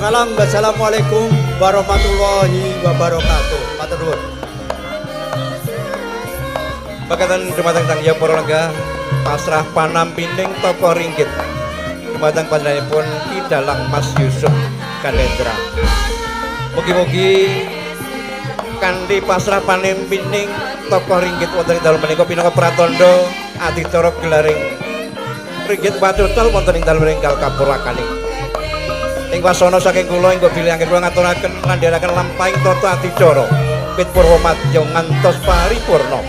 kalam, wassalamualaikum warahmatullahi wabarakatuh. Matur nuwun. Makaten dumateng Sang Hyang para lenggah pasrah panampining tokoh ringgit dumateng panjenenganipun Ki Dalang Mas Yusuf Ganendra. Mugi-mugi kanthi pasrah panampining tokoh ringgit wonten ing dalem menika pinangka pratandha adicara gelaring ringgit patutal wonten ing dalem enggal kapurwakaning. Ing wasana saking kula ing bilih anggen kula ngaturaken lan ndherekaken lampahing tata adicara wit purwa madya ngantos paripurna.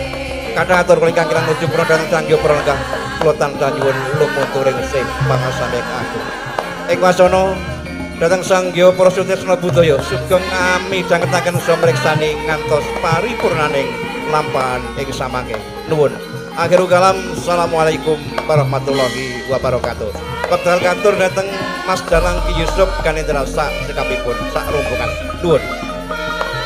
Kathah atur kula ingkang kirang nuju purna dhateng Sang Hyang para lenggah kula tansah nyuwun lumunturing sih pangaksami agung. Ing wasana dhateng Sang Hyang para Sutresna Budaya sugeng amidhangetaken saha mriksani ngantos paripurnaning lampahan ing samangke. Nuwun. Akhirul kalam, assalamualaikum warahmatullahi wabarakatuh. Wekdal katur dhateng Mas Dalang Ki Yusuf Ganendra sak sekapipun sak rombongan. Nuwun. Arum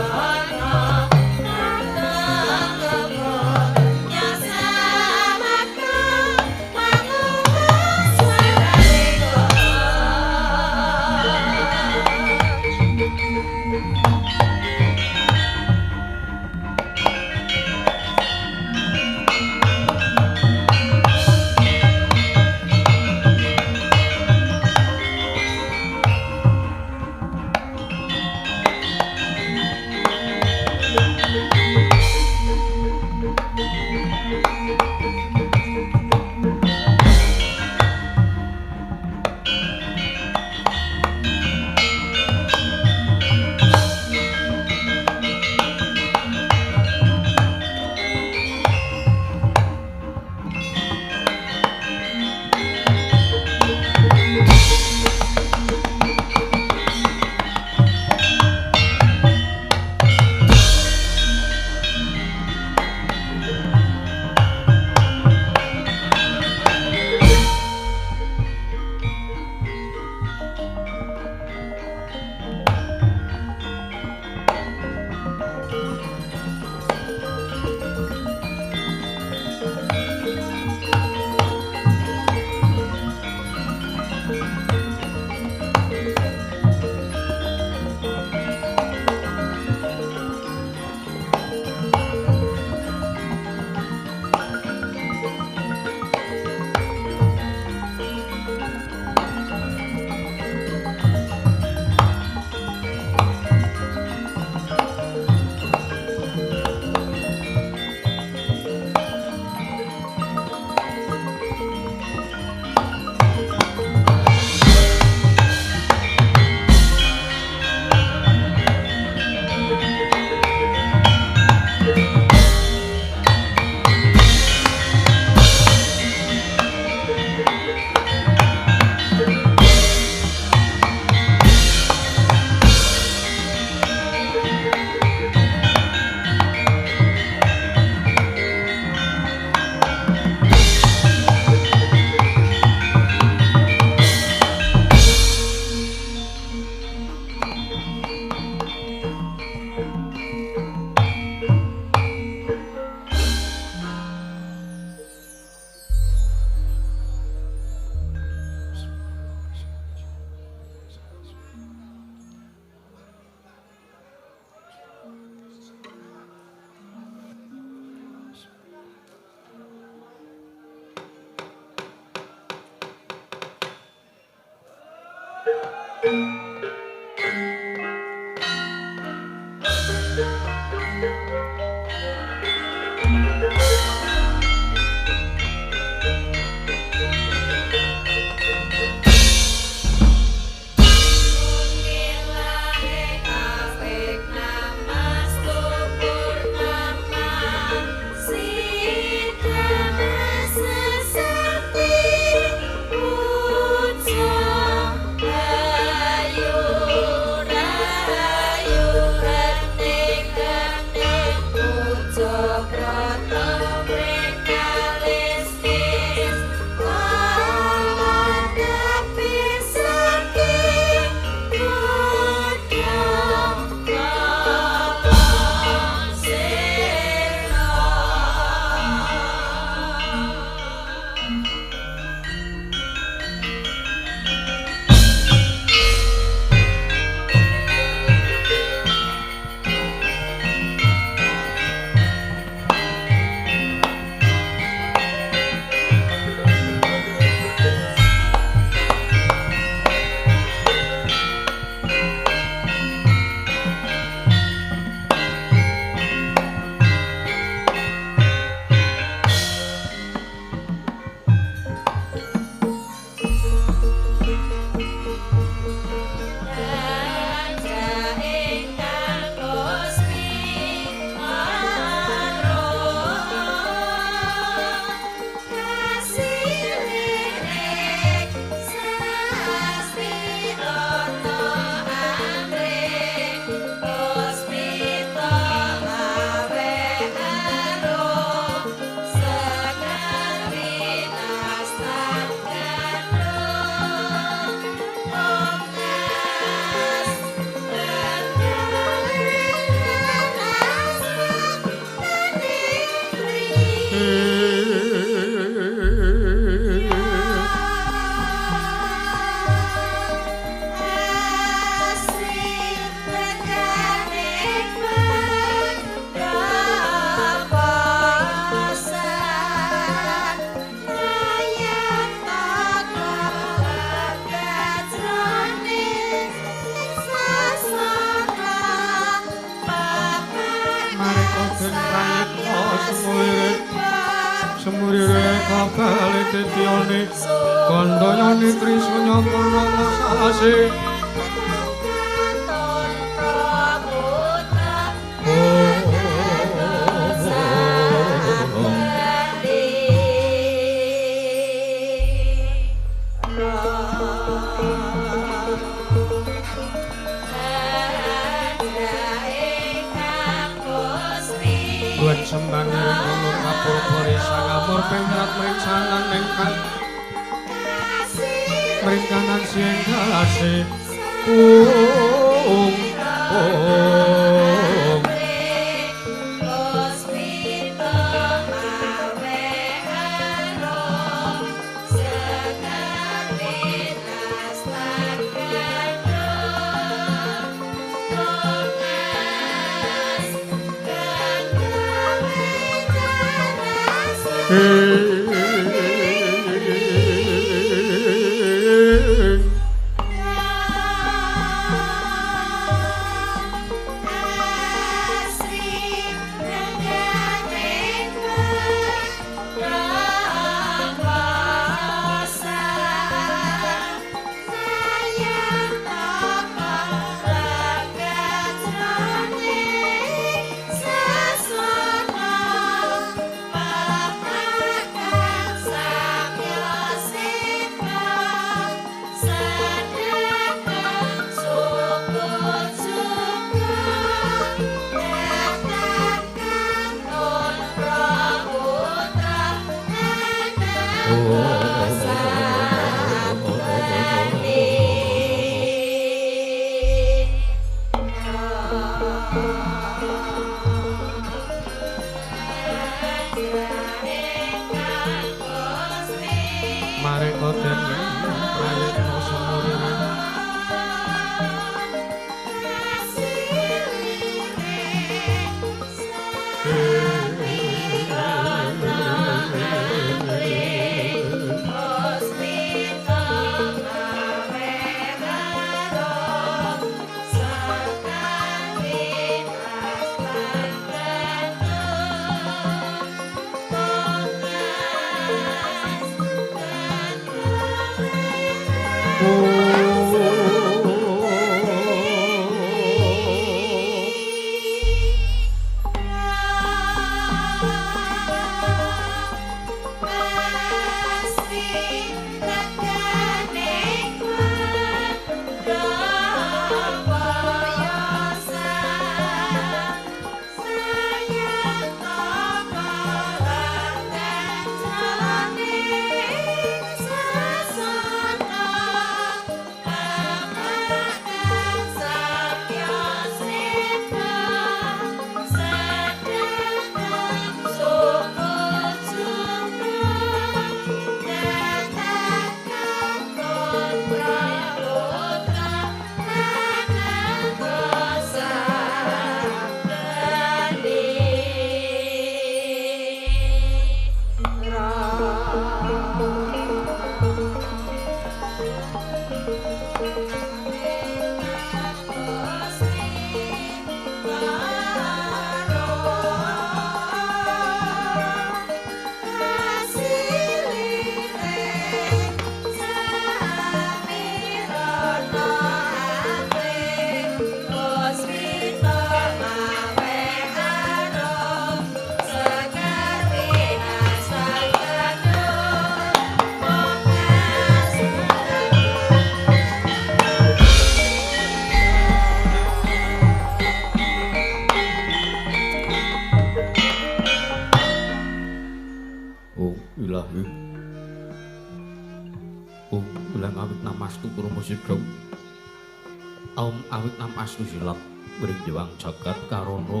Awit namastu silat mring dewang jagat karana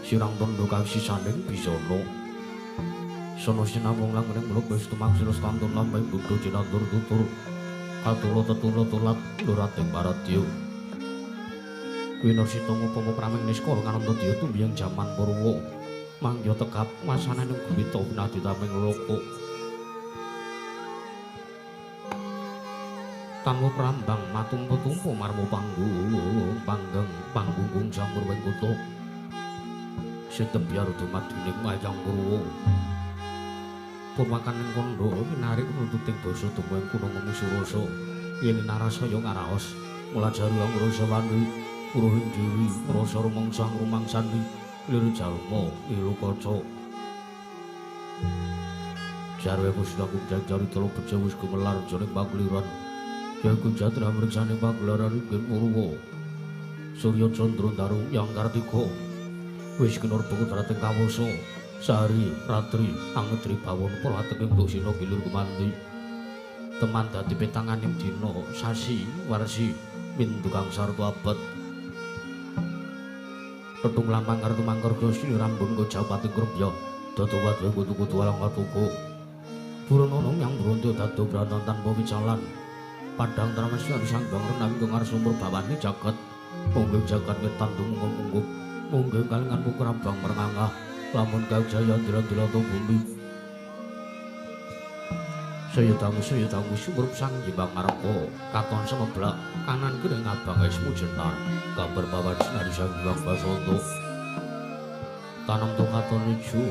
sirang tondo kawisisaning bisana sono sinawung langgeng muluk wis tumaksila stantun lampahing buddha jinantur tutur katula tetula tulat lurating paradya winarsita ngupama praming niskara ngananta dya tumbyang jaman purwa mangya tegap masananing gumita winaditaming loka tanpa prambang matumpu-tumpu marmo panggung panggeng panggunggung jamur wing kutha setebyar dumadining wayang purwa purwakaning kandha minarik nuntuting basa tumeng kuno ngemu surasa yen narasaya ngaraos mulajaru angrasa wani uruhing dewi ngrasa rumangsa ngrumangsani lir jalma ilu kaca jarwe pusna kunjang carita bejo wis gumelar jroning pakuliran Jago jatra mriksane pagelaran inggih Purwa. Surya Candra Daru Yang Kartika. Wis kinurba kudrating kawasa. Sari ratri angedri bawon prateking dosina gilir gumanti. Teman dadi petanganing dina sasi warsi windu kang sarta abad. Tetung lampang kartu mangkarga sini rambun kojapati krebya. Dadi wadhe kutu-kutu alang katuku. Buronono yang bronto dado brantan tanpa wicalan. Padang tramesya sanggang renang dengar sumur bawani jagat munggih jagat wetan tumunggup munggih kalingan pukur abang merengangah lamun kau jaya dila-dila bumi saya dangu sumur sang jimbang ngarpa katon semeblak kanan kiri ngabang esmu jenar kabar bawan sinari sang jimbang basonto tanam to katon ijo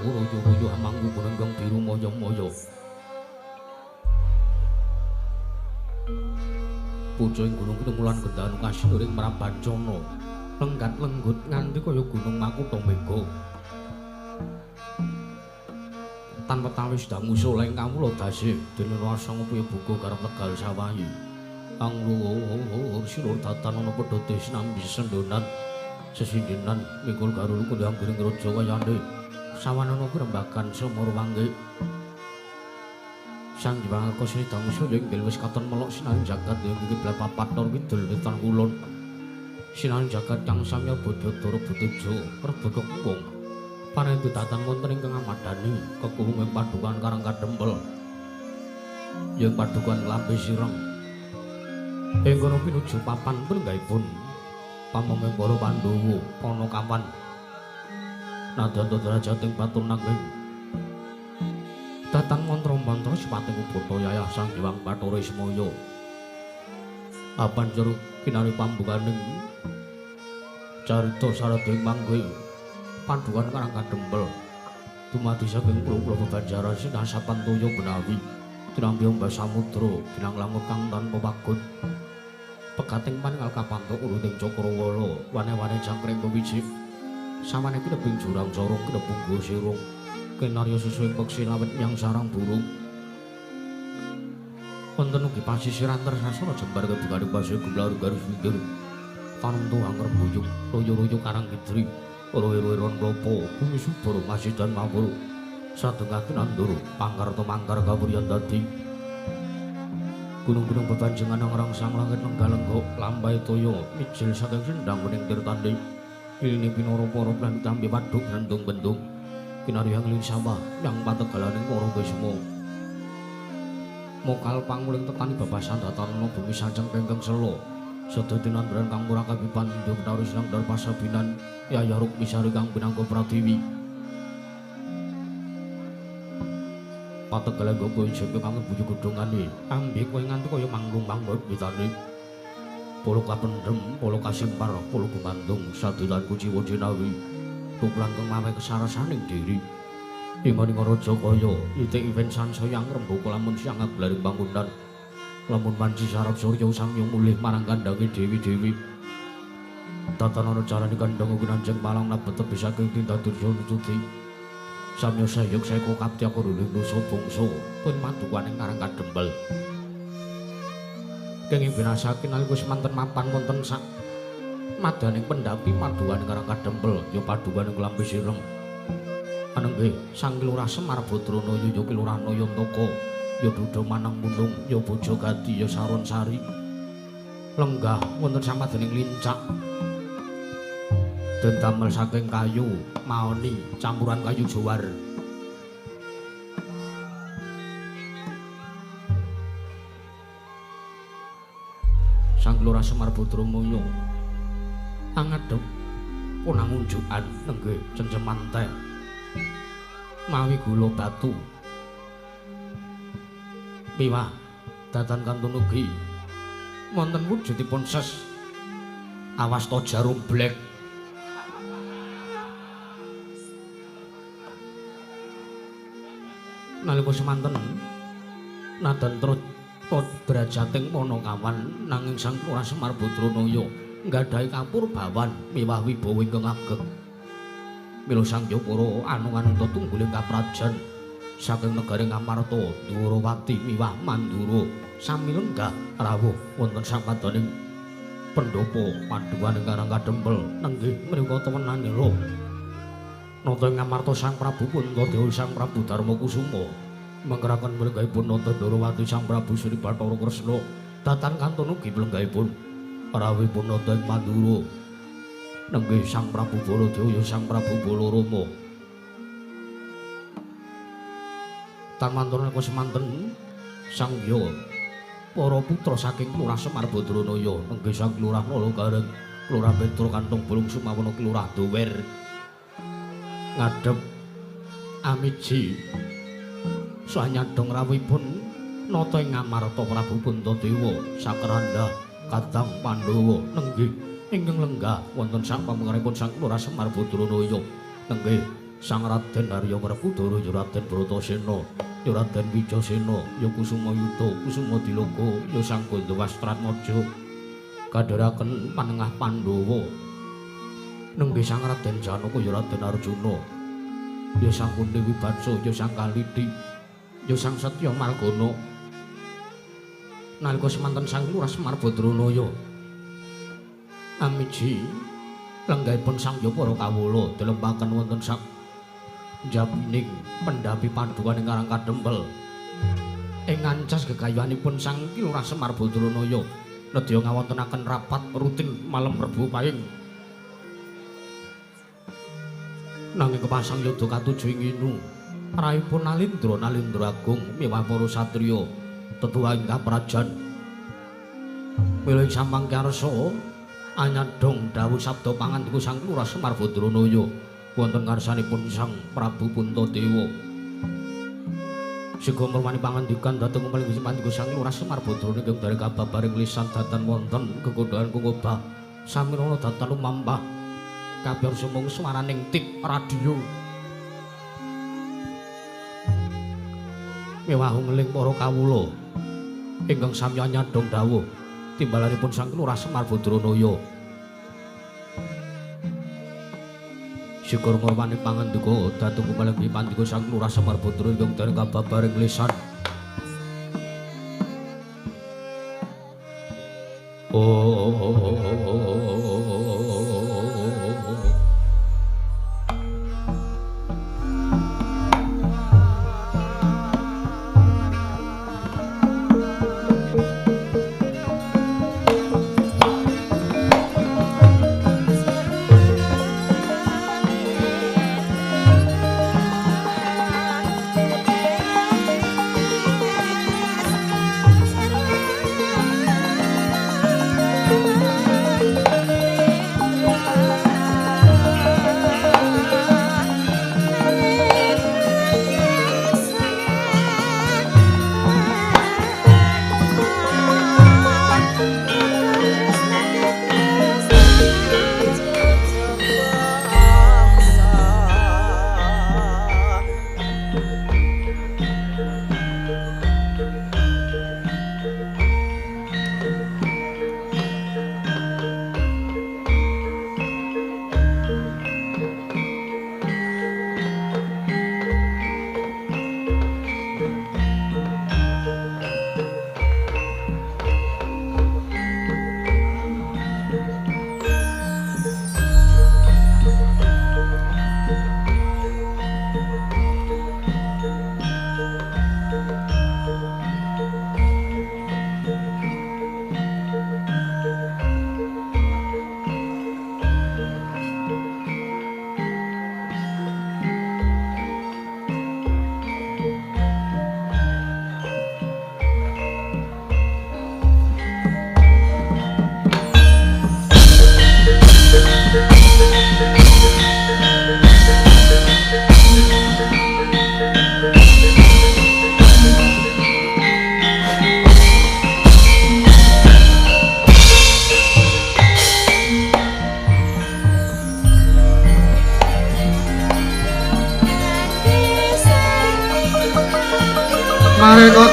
royo-royo hamangku kunenggang biru moyo-moyo Pucuk ing gunung ketemulan gendanu kasinuring mrabancana lenggat lenggut nganti kaya gunung Makutha Mega tanpa tawis dangu soleh kawula dase dene rasa ngupiya buka garap Tegal sawahi angluhur sinur datan ana pedhote sinambi sendonan sesindenan mikul garulu kondang giring raja kayane sawanana grembagan sumur wangge Sang Hyang Akasa dangu surya inggil wis katon melok sinarang jagat ing kiblat papat lor kidul wetan kulon. Sinarang jagat kang samya bodha rebut teja rebut kekuwung. Parendu datan wonten ingkang amadani kekuwung ing padukan Karang Kadempel. Ing padukan Lambe Sireng. Ing kono pinuju papan plenggahipun pamonging para Pandhawa Panakawan. Nadyan derajat ing batur nanging datan mantra-mantra sipating Ubata Yayah Sang Hyang Bathara Ismaya. Apanjur kinari pambukaning carita sarading manggih pandukan Karang Kadempel. Dumadi saking pulo-pulo bebanjaran sinasapan toya benawi tinampi ombak samudra binang langut kang tanpa pagut. Pegating paningal kapantuk uruting cakrawala wane-wane jangkring kewiji. Sawane kinebing jurang corong kinebung sirung. Kinarya susu ing peksi lawet yang sarang burung. Wonten ugi pasisiran tersasana jembar kebukaning pasir gumlar garis pinggir. Tanum tuang rembuyung royo-royo karang kidri. Royo-royo ron klopo bumi subur masih dan mawur. Sadengah kinandur pangkar tumangkar kawuryan dadi. Gunung-gunung bebanjengan ngrangsang langit lengga-lenggok lambai toya mijil saking sendang kuning tirtande. Ilini pinara para lan tampi waduk bendung-bendung. Kinarya ngling sawah yang pategalaning para Bisma. Mokal panguling tetani babasan datanana bumi sanceng kengkeng sela. Sedaya tinandran kang murah kabipan Hindu Betari Sinang Dar Pasabinan Yaya Rukmisari kang pinangka Pratiwi. Pategalan gopo jempe kang buju godhongane. Ambe kowe nganti kaya manggung-manggung witane. Polo kapendhem, polo kasimpar, polo gumandung sadilan kuciwa jinawi. Tuklan kang mawe kesarasaning diri. Ing raja kaya itik iwen sansaya ngrembaka lamun siang aglaring bangunan. Lamun manci sarap surya samya mulih marang kandhange dewi-dewi. Tatanana carane kandhang ginanjeng palang nabet tebih saking tindak durya nututi. Samya sayuk seka kapti akuruling nusa bangsa pun padukaning Karang Kadempel. Kenging binasake nalika semanten mapan wonten sak madaning pendhapi padukaning Karang Kadempel ya padukaning Klambi Sireng. Anenggih Sang Lurah Semar Badranaya ya Kilurah Nayantaka ya Duda Manang Munung ya Bojogati ya Saron Sari. Lenggah wonten samadaning lincak. Den damel saking kayu maoni campuran kayu jowar. Sang Lurah Semar Badranaya angadhep punang unjukan nenggih cenceman teh mawi gula batu miwah datan kantun ugi wonten wujudipun ses awasta jarum blek. Nalika semanten nadan trut brajating Panakawan nanging Sang Lurah Semar Badranaya nggadahi kapurbawan miwah wibawa ingkang ageng. Mila sang para anung-anung tungguling kaprajan saking negari Ngamarta, Dwarawati miwah Mandura sami lenggah rawuh wonten samadaning pendopo padukaning Karang Kadempel nenggih mriku temenanira. Nata Ngamarta Sang Prabu Puntadewa Sang Prabu Darma Kusuma mangkeraken mlenggahipun Nata Dwarawati Sang Prabu Sri Bathara Kresna datan kantun ugi mlenggahipun rawuhipun Nata ing Mandura nenggih Sang Prabu Baladewa Sang Prabu Balarama. Tan mantur nalika semanten sang ya para putra saking Lurah Semar Badranaya nenggih Sang Lurah Nalagareng, Lurah Petro Kantong Bulung Sumawana, Lurah Dower ngadhep amiji sanyadong rawuhipun nata ing Ngamarta Prabu Puntadewa sakerandhah kadang Pandhawa nenggih ingkang lenggah wonten sak pamengkaripun Sang Lurah Semar Badranaya nenggih Sang Raden Arya Werkudara ya Raden Bratasena ya Raden Wijasena ya Kusuma Yuda Kusuma Diloka ya Sang Gandawastratmaja kandharaken panengah Pandhawa nenggih Sang Raden Janaka ya Raden Arjuna ya Sang Kunti Wibatsa ya Sang Kaliti ya Sang Setya Margana. Nalika semanten Sang Lurah Semar Badranaya amiji lenggahipun sang ya para kawula dilempaken wonten sak njapining pendhapi padukaning Karang Kadempel ing ngancas gegayuhanipun Sang Lurah Semar Badranaya nedya ngawontenaken rapat rutin malam Rebo Pahing. Nanging kepasang yudha katuju ing inu raipun Nalindra Nalindra Agung miwah para satriya tetuwa ing kaprajan. Mila ing samangke arsa anyadong dawuh sabda pangandika Sang Lurah Semar Badranaya wonten ngarsanipun Sang Prabu Puntadewa. Siga murwani pangandikan dhateng paling pandika Sang Lurah Semar Badranaya ingkang dari kababaring lisan datan wonten gegodhahan kungobah samirana datan lumampah kabeh sumung swaraning tip radio. Miwah ngeling para kawula ingkang sami nyadong dawuh timbalanipun Sang Lurah Semar Badranaya. Syukur murwani pangandika dhateng paling pandika Sang Lurah Semar Badranaya ingkang dereng kababaring lisan. Thank you.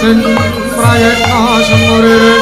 Raden Prayitna Semurire.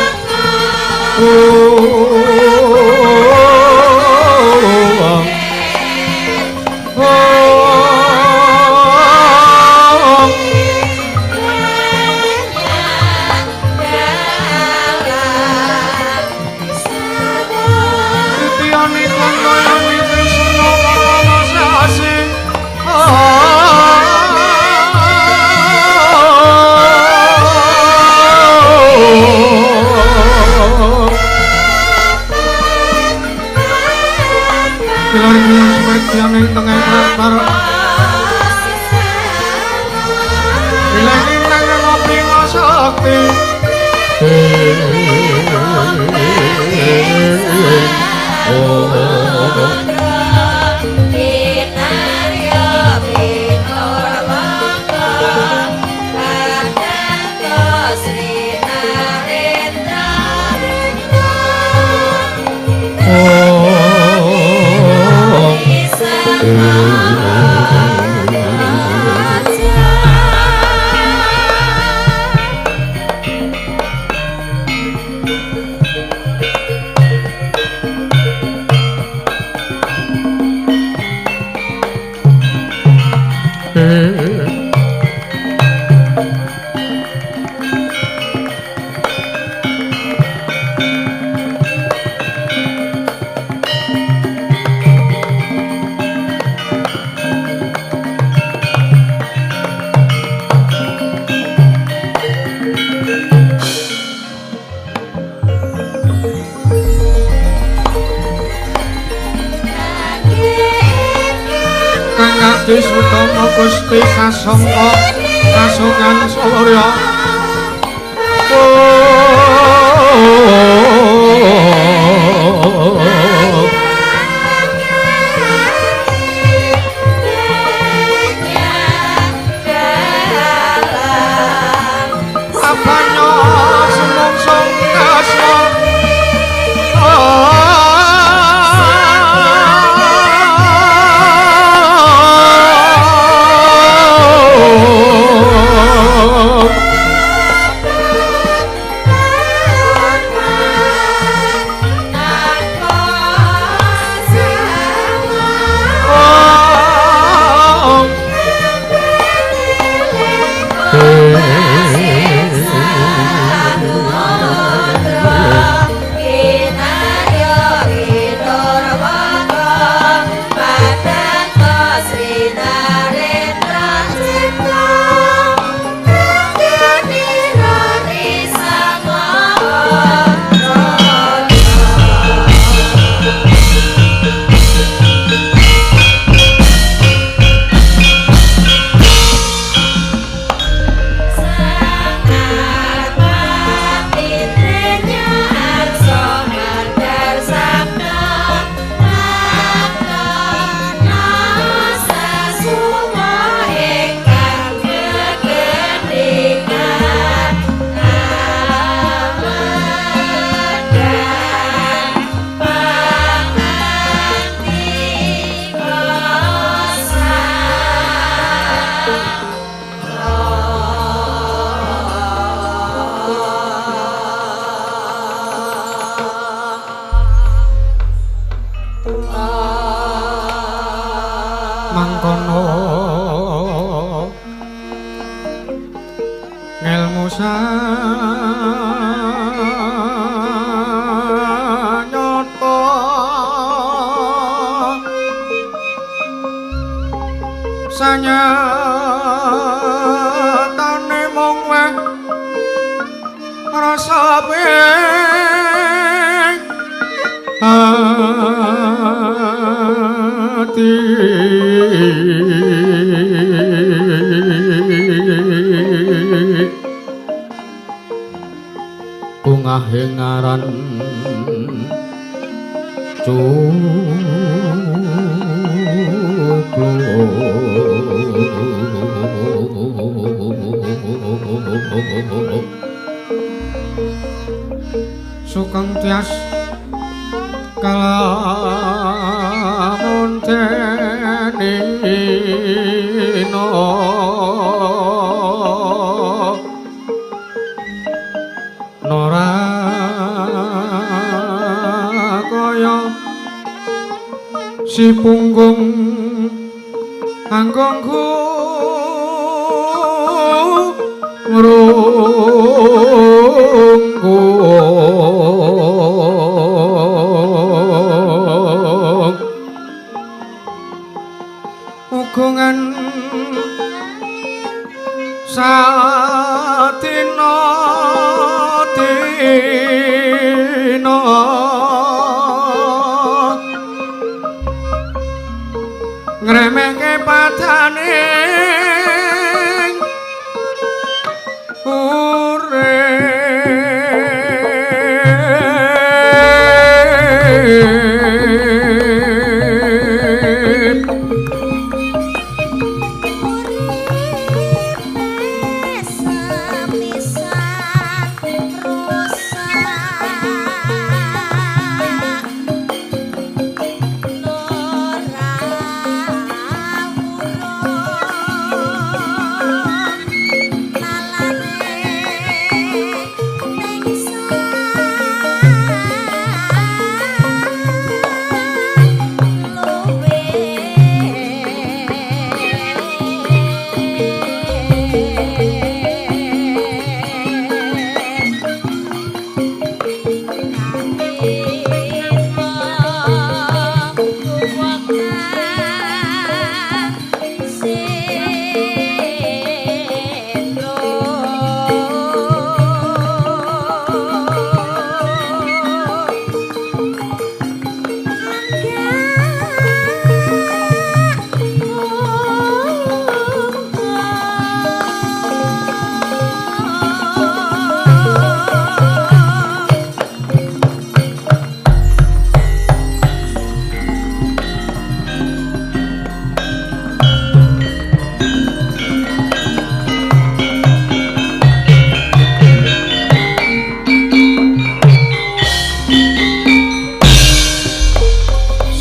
Sutama Gusti sasongko kasungan surya. Apanya sumungsung kasma. Mangkono ngelmu sanyata sanyatane mung weh rasa ping ati. Kungahe ngaran cuklo Sugeng Tyas kalamun tenino. Ora kaya si punggung anggongku ngrunggu ugungan satina dina ngremehke padane urip.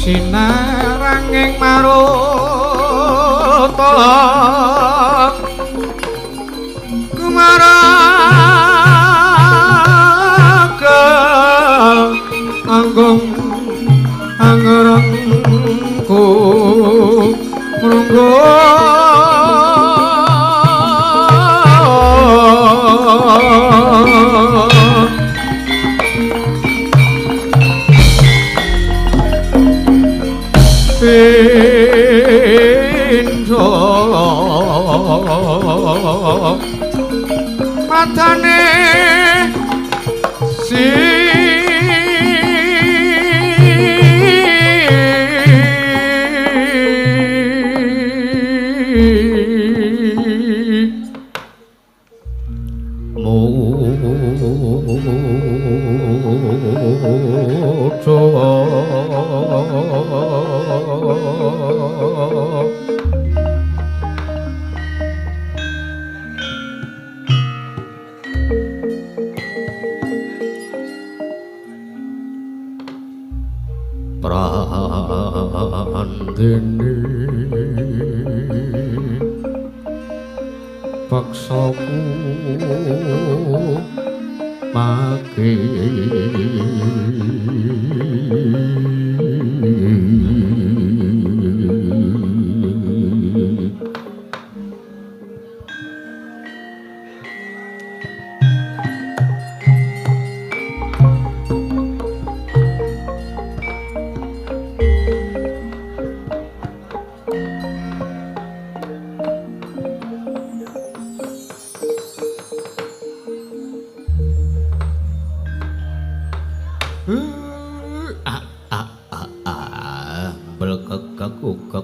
Sinaranging maruta kumaraga anggung angrengku mrunggu pindho matane si Prandene paksaku mage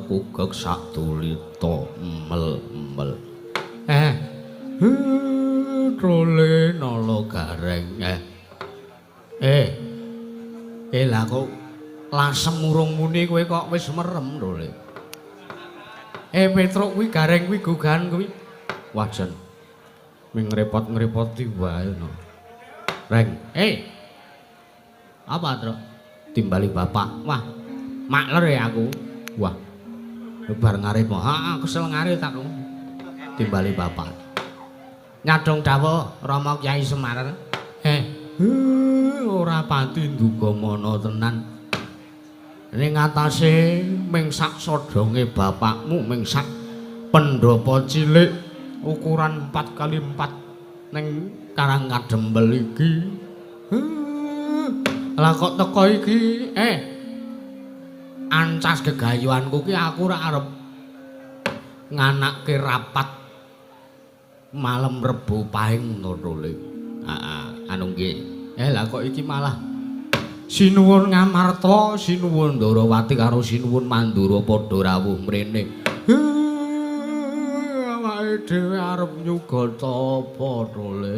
ugek sak tulita mel mel trole nala gareng lah kok lasem urung muni kowe kok wis merem trole Petruk kuwi gareng kuwi gugahan kuwi wah jan ming ngrepot-ngrepoti wae no reng apa Truk timbali bapak wah makler ya aku wah bar ngarep ha kesel ngarep aku timbali bapak nyadong dawuh Rama Kyai Semar Ora pati nduga mana tenan. Ning atase ming sak sodonge bapakmu ming sak pendhapa cilik ukuran 4x4 ning Karang Kadempel iki. Lah kok teko iki ancas gegayuhanku ki aku ora arep nganake rapat malam Rebo Pahing ngono lho. Heeh, anu nggih. Lah kok iki malah Sinuwun Ngamarta, Sinuwun Ndarawati karo Sinuwun Mandura padha rawuh mrene. Awake dhewe arep nyugata apa to le?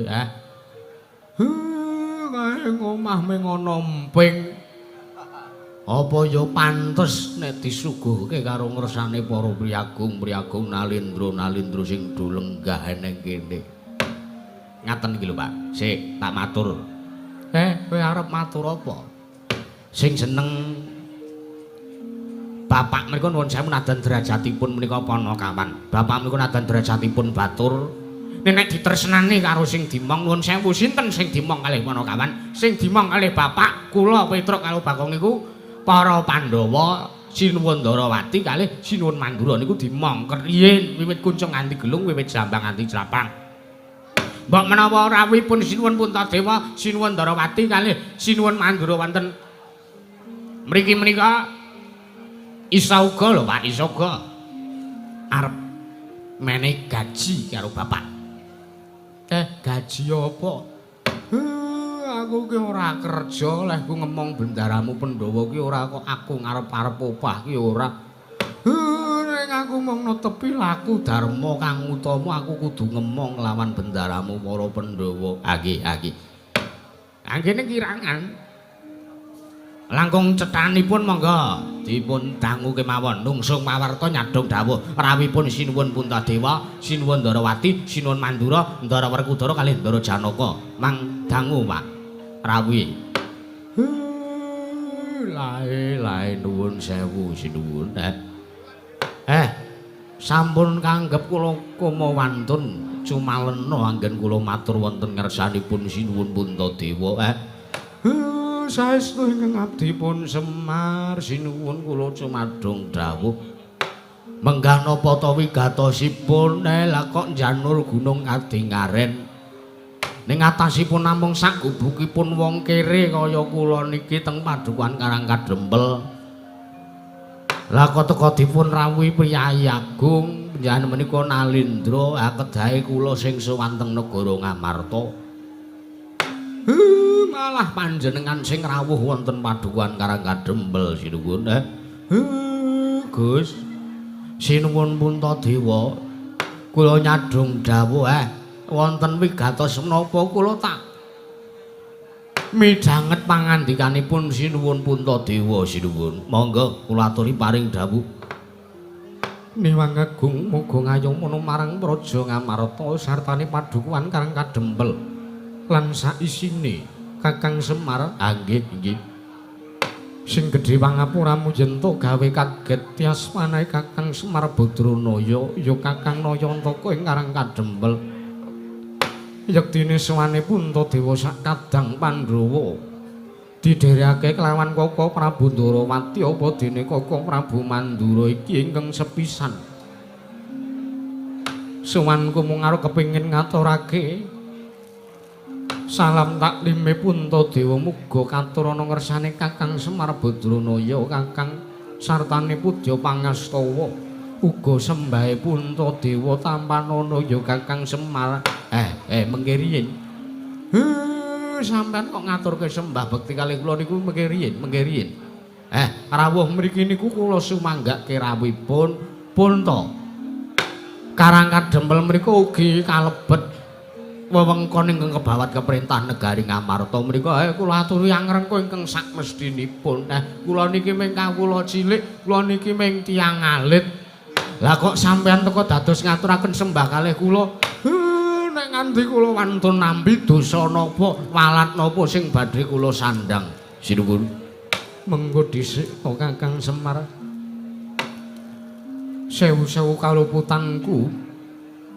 Kae ngomah ming ana emping. Apa ya pantes nek disuguhke karo ngersane para priyagung-priyagung nalindra-nalindra sing do lenggah ning kene. Ngaten iki lho, Pak. Sik, tak matur. Kowe arep matur apa? Sing seneng bapak menika nuwun sewu nadan derajatipun menika panakawan. Bapak menika nadan derajatipun batur. Nek ditresnani karo sing dimong nuwun sewu sinten sing dimong kalih panakawan? Sing dimong kalih bapak kula Petruk karo Bagong niku para Pandhawa Sinuwun Ndarawati kalih Sinuwun Mandura niku dimong riyin wiwit kuncung nganti gelung wiwit jambang nganti jlapang. Mbok menawa rawuhipun Sinuwun Puntadewa, Sinuwun Ndarawati kalih Sinuwun Mandura wonten mriki menika isa uga lho Pak, isa uga arep menehi gaji karo bapak. Gaji apa? Aku ki ora kerja, lehku ngemong bendaramu Pandhawa ki ora kok aku ngarep-arep opah ki ora. Ning aku mung netepi laku dharma kang utama aku kudu ngemong lawan bendaramu para Pandhawa. Ha nggih, ha nggih. Anggene kirangan. Langkung cethanipun monggo dipun dangu kemawon nungsung pawarta nyadhong dawuh rawuhipun Sinuwun Puntadewa, Sinuwun Ndarawati, Sinuwun Mandura, Ndara Werkudara kalih Ndara Janaka. Mang dangu Pak rawuhe. Lae lae nuwun sewu sinuwun. Sampun kanggep kula kumawantun cumalena anggen kula matur wonten ngersanipun Sinuwun Puntadewa. Saestu ingkang abdi pun Semar sinuwun kula cumadung dawuh. Menggah napa ta wigatosipun lah kok njanur gunung Adingaren. Ning atasipun namung sak gubukipun wong kere kaya kula niki teng padukuhan Karang Kadempel. Lah kok teka dipun rawuhi priyayi agung panjenengan menika nalindra kedahe kula sing sowan teng negara Ngamarta. Malah panjenengan sing rawuh wonten padukuhan Karang Kadempel sinuwun. Gus Sinuwun Puntadewa kula nyadhong dawuh wonten wigatos menapa kula tak midhanget pangandikanipun Sinuwun Puntadewa sinuwun. Monggo kula aturi paring dawuh. Niwang agung muga ngayomana marang Praja Ngamarta sartane padukuhan Karang Kadempel lan saisine Kakang Semar. Nggih nggih. Sing gedhe pangapuramu yen tok gawe kaget tias manahe Kakang Semar Badranaya ya Kakang Nayantaka ing Karang Kadempel. Yektine sowane Puntadewa sak kadang Pandhawa didherekake kelawan Koko Prabu Ndarawati apa dene Koko Prabu Mandura iki ingkang sepisan. Sowanku mung arep kepengin ngaturake salam taklime Puntadewa muga katurana ngersane Kakang Semar Badranaya Kakang sartane pudya pangastawa uga sembahe Puntadewa tampanana ya Kakang Semar. Mengke riyin. Sampeyan kok ngaturke sembah bekti kalih kula niku mengke riyin, mengke riyin. Rawuh mriki niku kula sumanggake rawuhipun Punta. Karang Kadempel mriku ugi kalebet wewengkon ingkang kebawat keperintah negari Ngamarta mriku. Kula aturi angrengka ingkang sakmestinipun. Kula niki ming kawula cilik, kula niki ming tiyang alit. Lah kok sampeyan teka dados ngaturaken sembah kalih kula? Nek nganti kula wantun nampi dosa napa, walat napa sing badhe kula sandhang. Sinuwun. Mengko dhisik Kakang Semar. Sewu-sewu kaluputanku.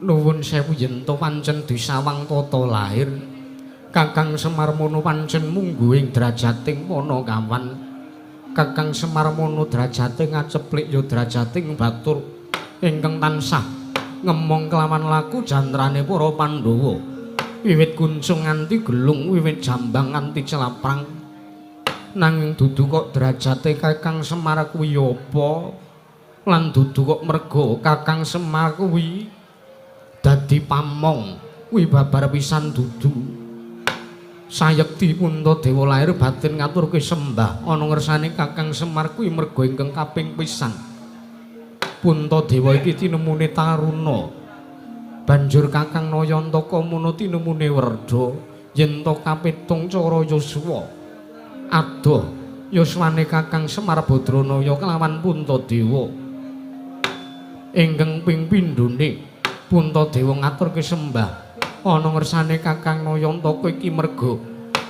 Nuwun sewu yen to pancen disawang tata lahir. Kakang Semar mono pancen mungguh ing drajating Panakawan. Kakang Semar mono drajate ngaceplik ya drajating batur ingkang tansah ngemong kelawan laku jantrane para Pandhawa. Wiwit kuncung nganti gelung, wiwit jambang nganti celaprang. Nanging dudu kok drajate Kakang Semar kuwi apa? Lan dudu kok merga Kakang Semar kuwi dadi pamong, kuwi babar pisan dudu. Sayekti Puntadewa lair batin ngaturke sembah ana ngersane Kakang Semar kuwi merga ingkang kaping pisan. Puntadewa iki tinemune taruna. Banjur Kakang Nayantaka mono tinemune werda yen to kapitung cara yuswa. Adoh yuswane Kakang Semar Badranaya kelawan Puntadewa. Ingkang ping pindhone Puntadewa ngaturke sembah ana ngersane Kakang Nayantaka iki merga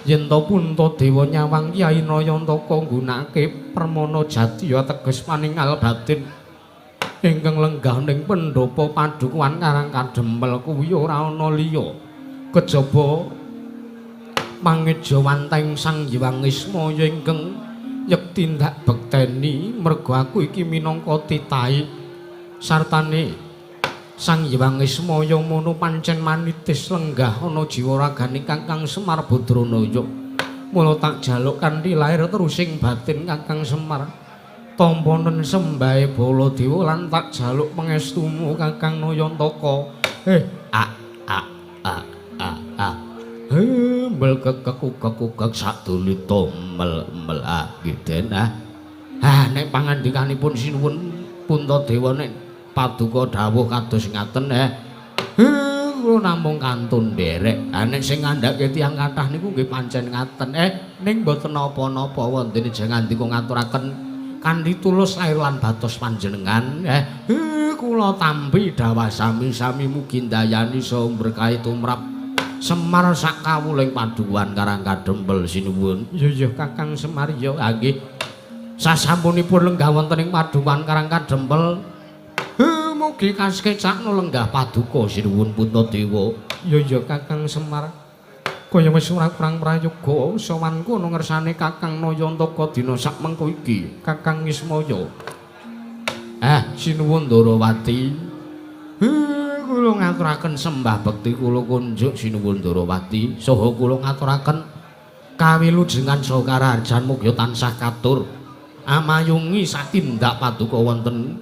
yen to Puntadewa nyawang Kyai Nayantaka nggunakake permana jati ateges paningal batin ingkang lenggah ning pendhapa padukuhan Karang Kadempel kuwi ora ana liya kejaba mangejawantahing Sang Hyang Ismaya ingkang yekti ndak bekteni merga aku iki minangka titahe sartane Sang Hyang Ismaya mono pancen manitis lenggah ana jiwa ragane Kakang Semar Badranaya. Mula tak jaluk kanthi lair terusing batin Kakang Semar. Tampanen sembahe Baladewa lan tak jaluk pangestumu Kakang Nayantaka. A a a a a. Mel kekek sadulita mel mel a giden ah. Ah nek pangandikanipun sinuwun Puntadewa nek paduka dawuh kados ngaten kula namung kantun nderek. Ha nek sing ngandhake tiyang kathah niku nggih pancen ngaten. Ning mboten napa-napa wonten ngandika ngaturaken kanthi tulus lair lan batos panjenengan. Kula tampi dawah sami-sami mugi ndayani saha berkahi tumrap Semar sak kawuling padukuhan Karang Kadempel sinuwun. Iya iya Kakang Semar ya nggih. Sasampunipun lenggah wonten ing padukuhan Karang Kadempel mugi kasekcakno lenggah paduka sinuwun Puntadewa. Iya iya Kakang Semar. Kaya wis ora kurang prayoga sowanku ana ngersane Kakang Nayantaka dina sakmengko iki, Kakang Ismaya. Sinuwun Ndarawati. Kula ngaturaken sembah bekti kula kunjuk sinuwun Ndarawati saha kula ngaturaken kawilujengan saha karaharjan mugi tansah katur amayungi satindak paduka wonten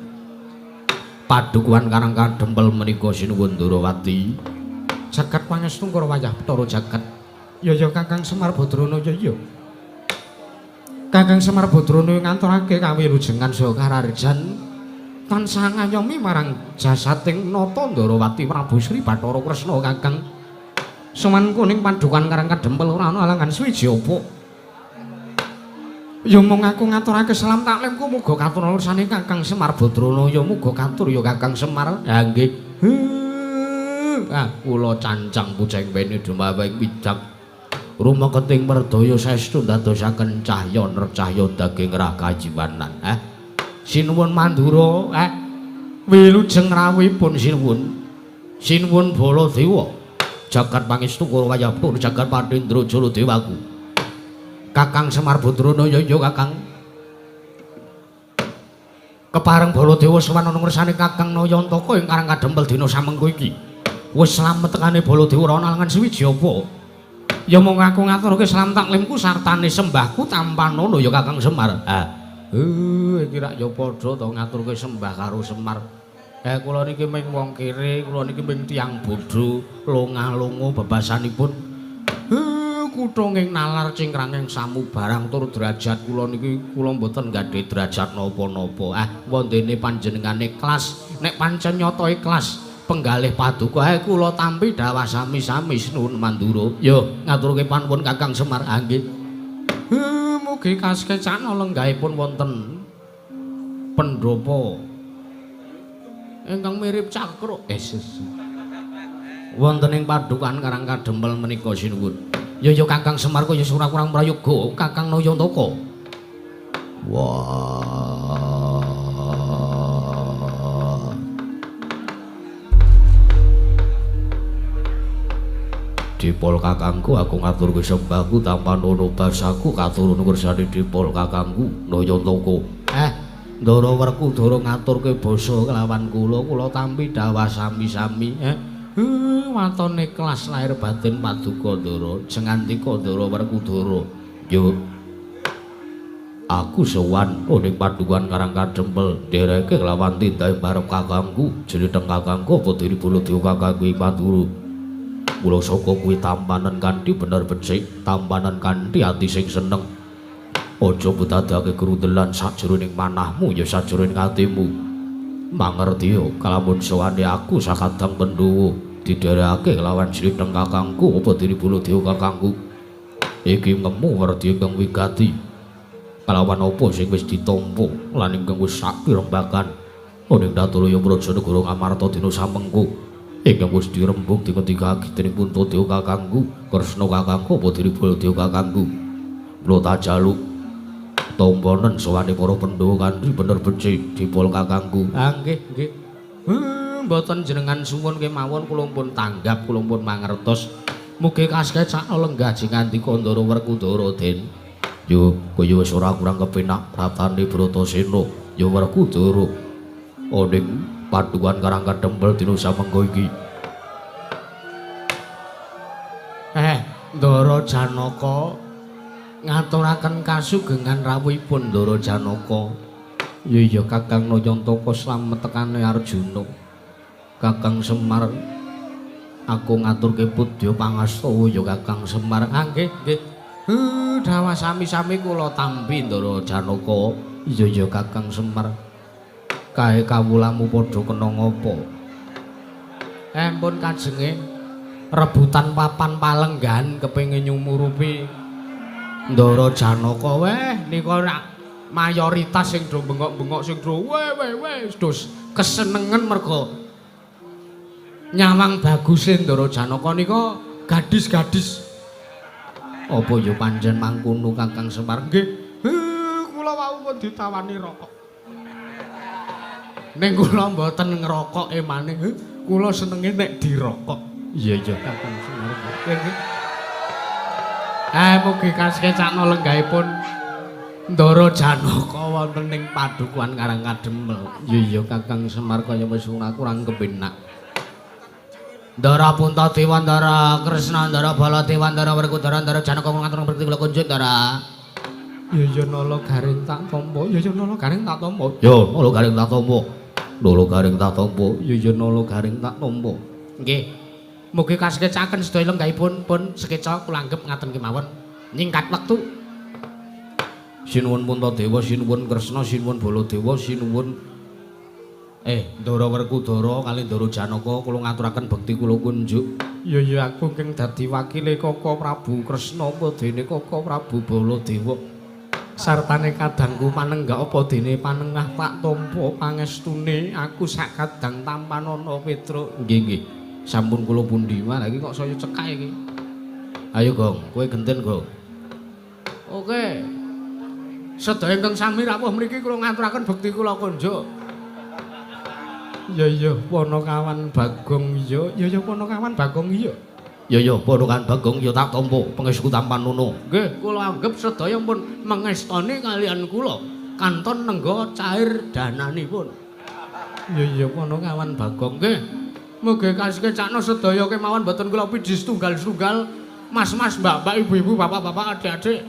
padukuhan Karang Kadempel menika sinuwun Ndarawati. Jagat pangestu karo wayah Bathara jagat. Ya ya Kakang Semar Badranaya ya. Kakang Semar Badranaya ngaturake kawilujengan saha karaharjan tansah ngayomi marang jasating nata Ndarawati Prabu Sri Bathara Kresna Kakang. Sowanku ning padukuhan Karang Kadempel ora ana alangan suwiji apa. Ya mung aku ngaturake salam taklimku muga katur ursane Kakang Semar Badranaya muga katur ya Kakang Semar. Ha nggih. Kula cancang puceng pene dumaweng pijak. Rumeketing merdaya saestu ndadosaken cahya nercahya daging rah kajiwanan. Sinuwun Mandura, wilujeng rawuhipun sinuwun. Sinuwun Baladewa. Jagat pangestu kula wayah jagat Patindra Jaladewaku. Kakang Semar Badranaya ya Kakang. Kepareng Baladewa sowan ana ngersane Kakang Nayantaka ing Karang Kadempel dina samengko iki. Wis slamet tekane Baladewa ora ana alangan suwiji apa. Ya mung aku ngaturke salam taklimku sartane sembahku tampanono ya Kakang Semar. Iki rak ya padha to ngaturke sembah karo Semar. Kula niki ming wong kere, kula niki ming tiyang bodho, longah-longo bebasanipun. Kutha ing nalar cingkranging samubarang tur derajat kula niki kula mboten gadhah derajat napa-napa. Wondene panjenengane ikhlas, nek pancen nyata ikhlas penggalih paduka kula tampi dawah sami-sami sinuwun Mandura. Yo ngaturke panuwun Kakang Semar. Nggih. Mugi kasekcakna lenggahipun wonten pendhapa ingkang mirip cakruk. Wonten ing padukuhan Karang Kadempel menika sinuwun. Ya ya Kakang Semar kaya ora kurang prayoga Kakang Nayantaka. Wah. Dipol kakangku aku ngaturke sembahku tampa nono basaku katurun kersane Dipol kakangku Nayantaka. Ndara Werkudara ngaturke basa kelawan kula, kula tampi dhawah sami-sami. Watone kelas lahir batin paduka Ndara, jengandika Ndara Werkudara. Yo aku sowan ning padukuhan Karang Kadempel ndereke kelawan tindahe barep kakangku, jlitheng kakangku apa dene Baladewa kakangku ing Madura. Mula saka kuwi tampanen kanthi bener becik, tampanen kanthi ati sing seneng. Aja mbedadake grundelan sajroning manahmu ya sajroning atimu. Mangertiya kalamun sowane aku sakadang Pandhawa didherekake kelawan jlitheng kakangku apa dene Baladewa kakangku. Iki ngemu werdi ingkang wigati. Kalawan apa sing wis ditampa lan ingkang wis sakirembakan ning Datulaya Praja Negara Ngamarta dina samengko. Ingkang wis dirembug dingendikake dening Puntadewa kakangku, Kresna kakangku apa dene Baladewa kakangku. Mula tak jaluk tampanen sowane para Pandhawa kanthi bener becik Dipol kakangku. Ah nggih, nggih. Mboten jenengan suwun kemawon kula pun tanggap, kula pun mangertos. Mugi kasekecakna lenggah jingandika Ndara Werkudara, Den. Yo kaya wis ora kurang kepenak pratane Bratasena, ya Werkudara. Ning padukuhan Karang Kadempel dina samengko iki. Ndara Janaka ngaturaken kasugengan rawuhipun Ndara Janaka. Ya iya Kakang Nayantaka slamet tekane Arjuna. Kakang Semar aku ngaturke pudya pangastawa ya Kakang Semar. Ah nggih, nggih. Dhawah sami-sami kula tampi Ndara Janaka. Iya iya Kakang Semar. Kae kawulamu padha kena ngapa? Ampun kajenge rebutan papan palenggan kepengin nyumurupi Ndara Janaka. Weh nika rak mayoritas sing do bengok-bengok sing do weh weh weh dos kesenengen mergo nyawang baguse Ndara Janaka nika gadis-gadis. Apa ya pancen mangkono Kakang Semar? Nggih. Kula wau pun ditawani rokok. Ning kula mboten ngrokok emane. Kula senenge nek dirokok. Iya iya Kakang Semar. Nggih. Mugi kasekecakna lenggahipun Ndara Janaka wonten ing padukuhan Karang Kadempel. Iya iya Kakang Semar kaya wis ora kurang kepenak. Ndara Puntadewa, Ndara Kresna, Ndara Baladewa, Ndara Werkudara, Ndara Janaka ngatur bekti kula kunjuk Ndara. Ya ya Nala Garing tak tampa. Ya ya Nala Garing tak tampa. Ya Nala Garing tak tampa. Nala Garing tak tampa. Ya ya Nala Garing tak tampa. Nggih. Mugi kasekecaken sedaya lenggahipun pun sekeca kula anggep ngaten kemawon. Nyingkat wektu. Sinuwun Puntadewa, sinuwun Kresna, sinuwun Baladewa, sinuwun Ndara Werkudara kali Ndara Janaka kula ngaturaken bekti kula kunjuk. Ya ya aku keng dadi wakile Kaka Prabu Kresna apa dene Kaka Prabu Baladewa. Sartane kadangku panenggak apa dene panengah tak tampa pangestune aku sak kadang tampanana Petruk. Nggih nggih. Sampun kula pundi wae iki kok saya cekak iki. Ayo Gong, kowe genten Gong. Oke. Sedaya ingkang sami rawuh mriki kula ngaturaken bekti kula kunjuk. Ya ya Panakawan Bagong iya, ya ya Panakawan Bagong iya. Ya ya Panakawan Bagong ya tak tampa pangestu tampanana. Nggih, kula anggep sedaya pun mengestoni kalian kula. Kanton nengga cair dananipun. Ya ya Panakawan Bagong nggih. Mugi kasekecakna sedaya kemawon mboten kula pidhi setunggal-setunggal mas-mas, mbak-mbak, ibu-ibu, bapak-bapak, adik-adik.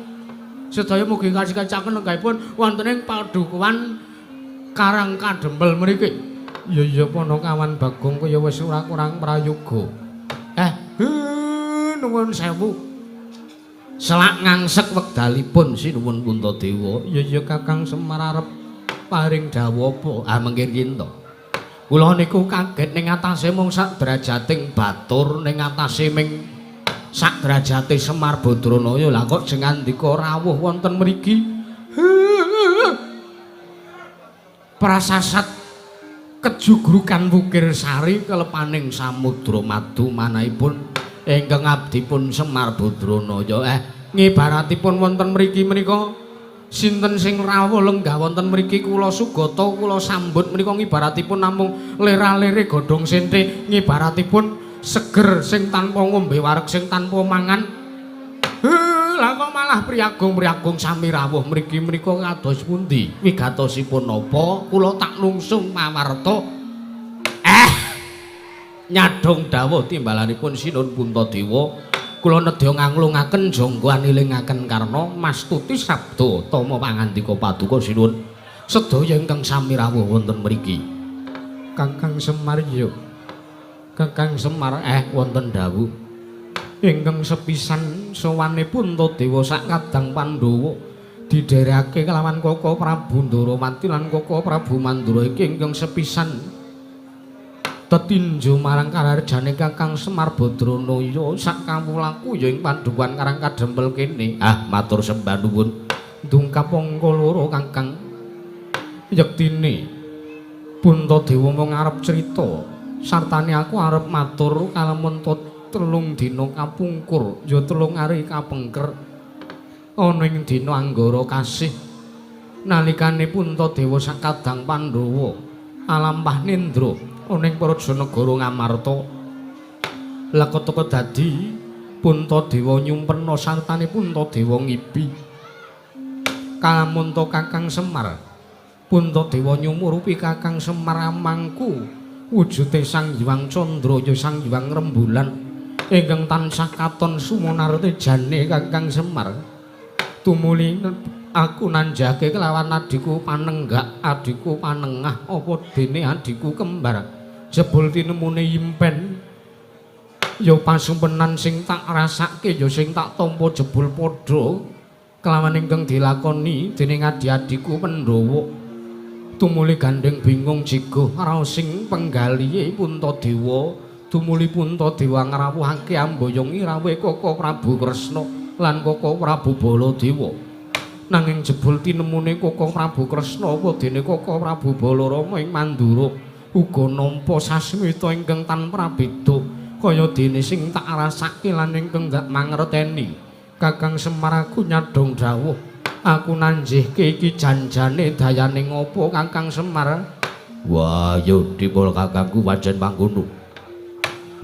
Sedaya mugi kasekecaken lenggahipun wonten ing padukuhan Karang Kadempel mriki. Ya ya Panakawan Bagong kaya wis ora kurang prayoga. Nuwun sewu. Selak ngangsek wekdalipun sinuwun Puntadewa. Ya ya Kakang Semar arep paring dawuh apa? Ah mengkin kinta. Kula niku kaget ning atase mung sak derajating batur ning atase ming sak derajate Semar Badranaya. Lah kok jengandika rawuh wonten mriki. Prasasat kejugrukan Wukir Sari kelepaning samudra madu manahipun ingkang abdipun Semar Badranaya. Ngibaratipun wonten mriki menika sinten sing rawuh lenggah wonten mriki kula sugata kula sambut menika ngibaratipun namung lera-lere godhong sente ngibaratipun seger, sing tanpa ngombe wareg, sing tanpa mangan. Lah kok malah priyagung-priyagung sami rawuh mriki menika kados pundi? Wigatosipun napa? Kula tak lungsung mawarta. Nyadhong dawuh timbalanipun Sinun Puntadewa, kula nedya nganglungaken jangga anilingaken karna mastuti sabda tama pangandika paduka Sinun. Sedaya ingkang sami rawuh wonten mriki. Kakang Semar ya. Kakang Semar wonten dawuh. Ingkang sepisan sowane Puntadewa sak kadang Pandhawa didherekake kelawan Koko Prabu Ndarawati lan Koko Prabu Mandura iki ingkang sepisan tetinju marang kararjane Kakang Semar Badranaya sak kawulaku ya ing pandhuwan Karang Kadempel kene. Ah, matur sembah nuwun. Ndungkap angka loro Kakang. Yektine Puntadewa mung arep crita sartane aku arep matur kalamun telung dina kapungkur ya telung ari kapengker ana ing dina Anggara kasih nalikane Puntadewa sakadang Pandhawa alampah nindra ana ing praja negara Ngamarta. Leketeka dadi Puntadewa nyumpena sartane Puntadewa ngipi kalamunta Kakang Semar. Puntadewa nyumurupi Kakang Semar amangku wujude Sang Hyang Candra ya Sang Hyang Rembulan ingkang tansah katon sumunarte jane Kakang Semar. Tumuli aku nanjake kelawan adhiku panenggak, adhiku panengah, apa dene adhiku kembar. Jebul tinemune impen ya pasumpenan sing tak rasake ya sing tak tampa jebul padha kelawan ingkang dilakoni dening adhi-adhiku Pandhawa. Tumuli gandeng bingung jigoh raos sing penggalihe Puntadewa. Tumuli Puntadewa ngrawuhake amboyong rawuhe Koko Prabu Kresna lan Koko Prabu Baladewa. Nanging jebul tinemune Koko Prabu Kresna apa dene Koko Prabu Balarama ing Mandura uga nampa sasmita ingkang tanpa beda kaya dene sing tak rasake lan ingkang dak mangerteni. Kakang Semar aku nyadhong dawuh, aku nanjihke iki janjane dayane ngopo Kakang Semar? Wah, yo dipol kakangku pancen mangkono.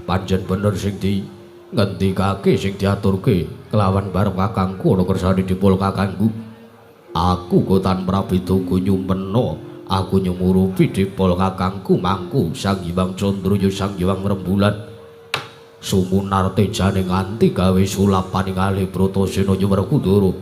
Pancen bener sing di ngendikake sing diaturke kelawan bareng kakangku ana kersane dipol kakangku. Aku kok tanpa beda uga nyumpena, aku nyumurupi dipol kakangku mangku Sang Hyang Candra ya Sang Hyang Rembulan. Sumunarte jane nganti gawe sulap paningali Bratasena ya Werkudara.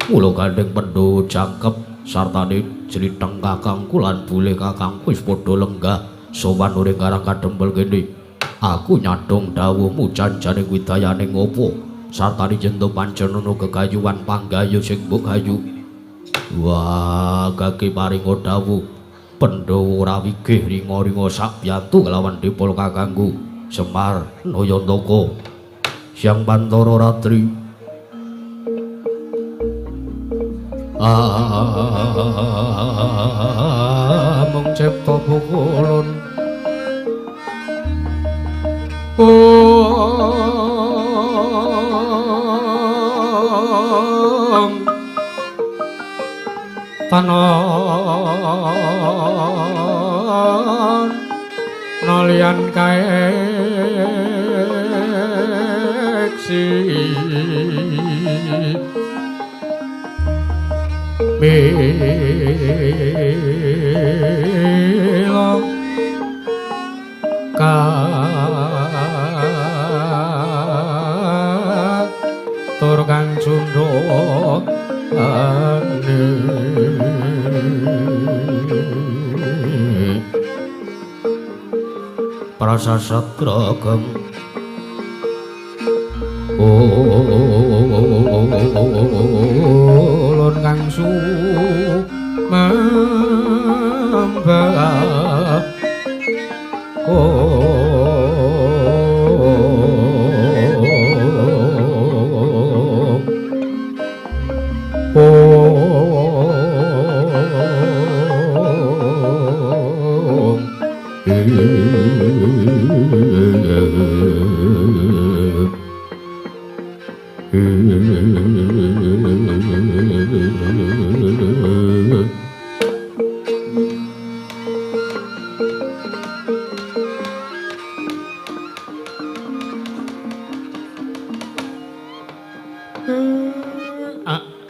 Mula gandeng Pandhawa jangkep sartane jlitheng kakangku lan bule kakangku wis padha lenggah sowan ning Karang Kadempel kene. Aku nyadhong dawuhmu janjane kuwi dayane ngopo sartane yen to pancen ana gegayuhan panggayu sing mbok gayu. Wah, kaki paringa dawuh Pandhawa ora wigih ringa-ringa sak piyantu kelawan dipol kakangku Semar Nayantaka Siang Pantara Ratri. Amung cipta pukulun ong tanon nalian kaeksi mila katur kang cundhane prasastra geng ulun kang sumembah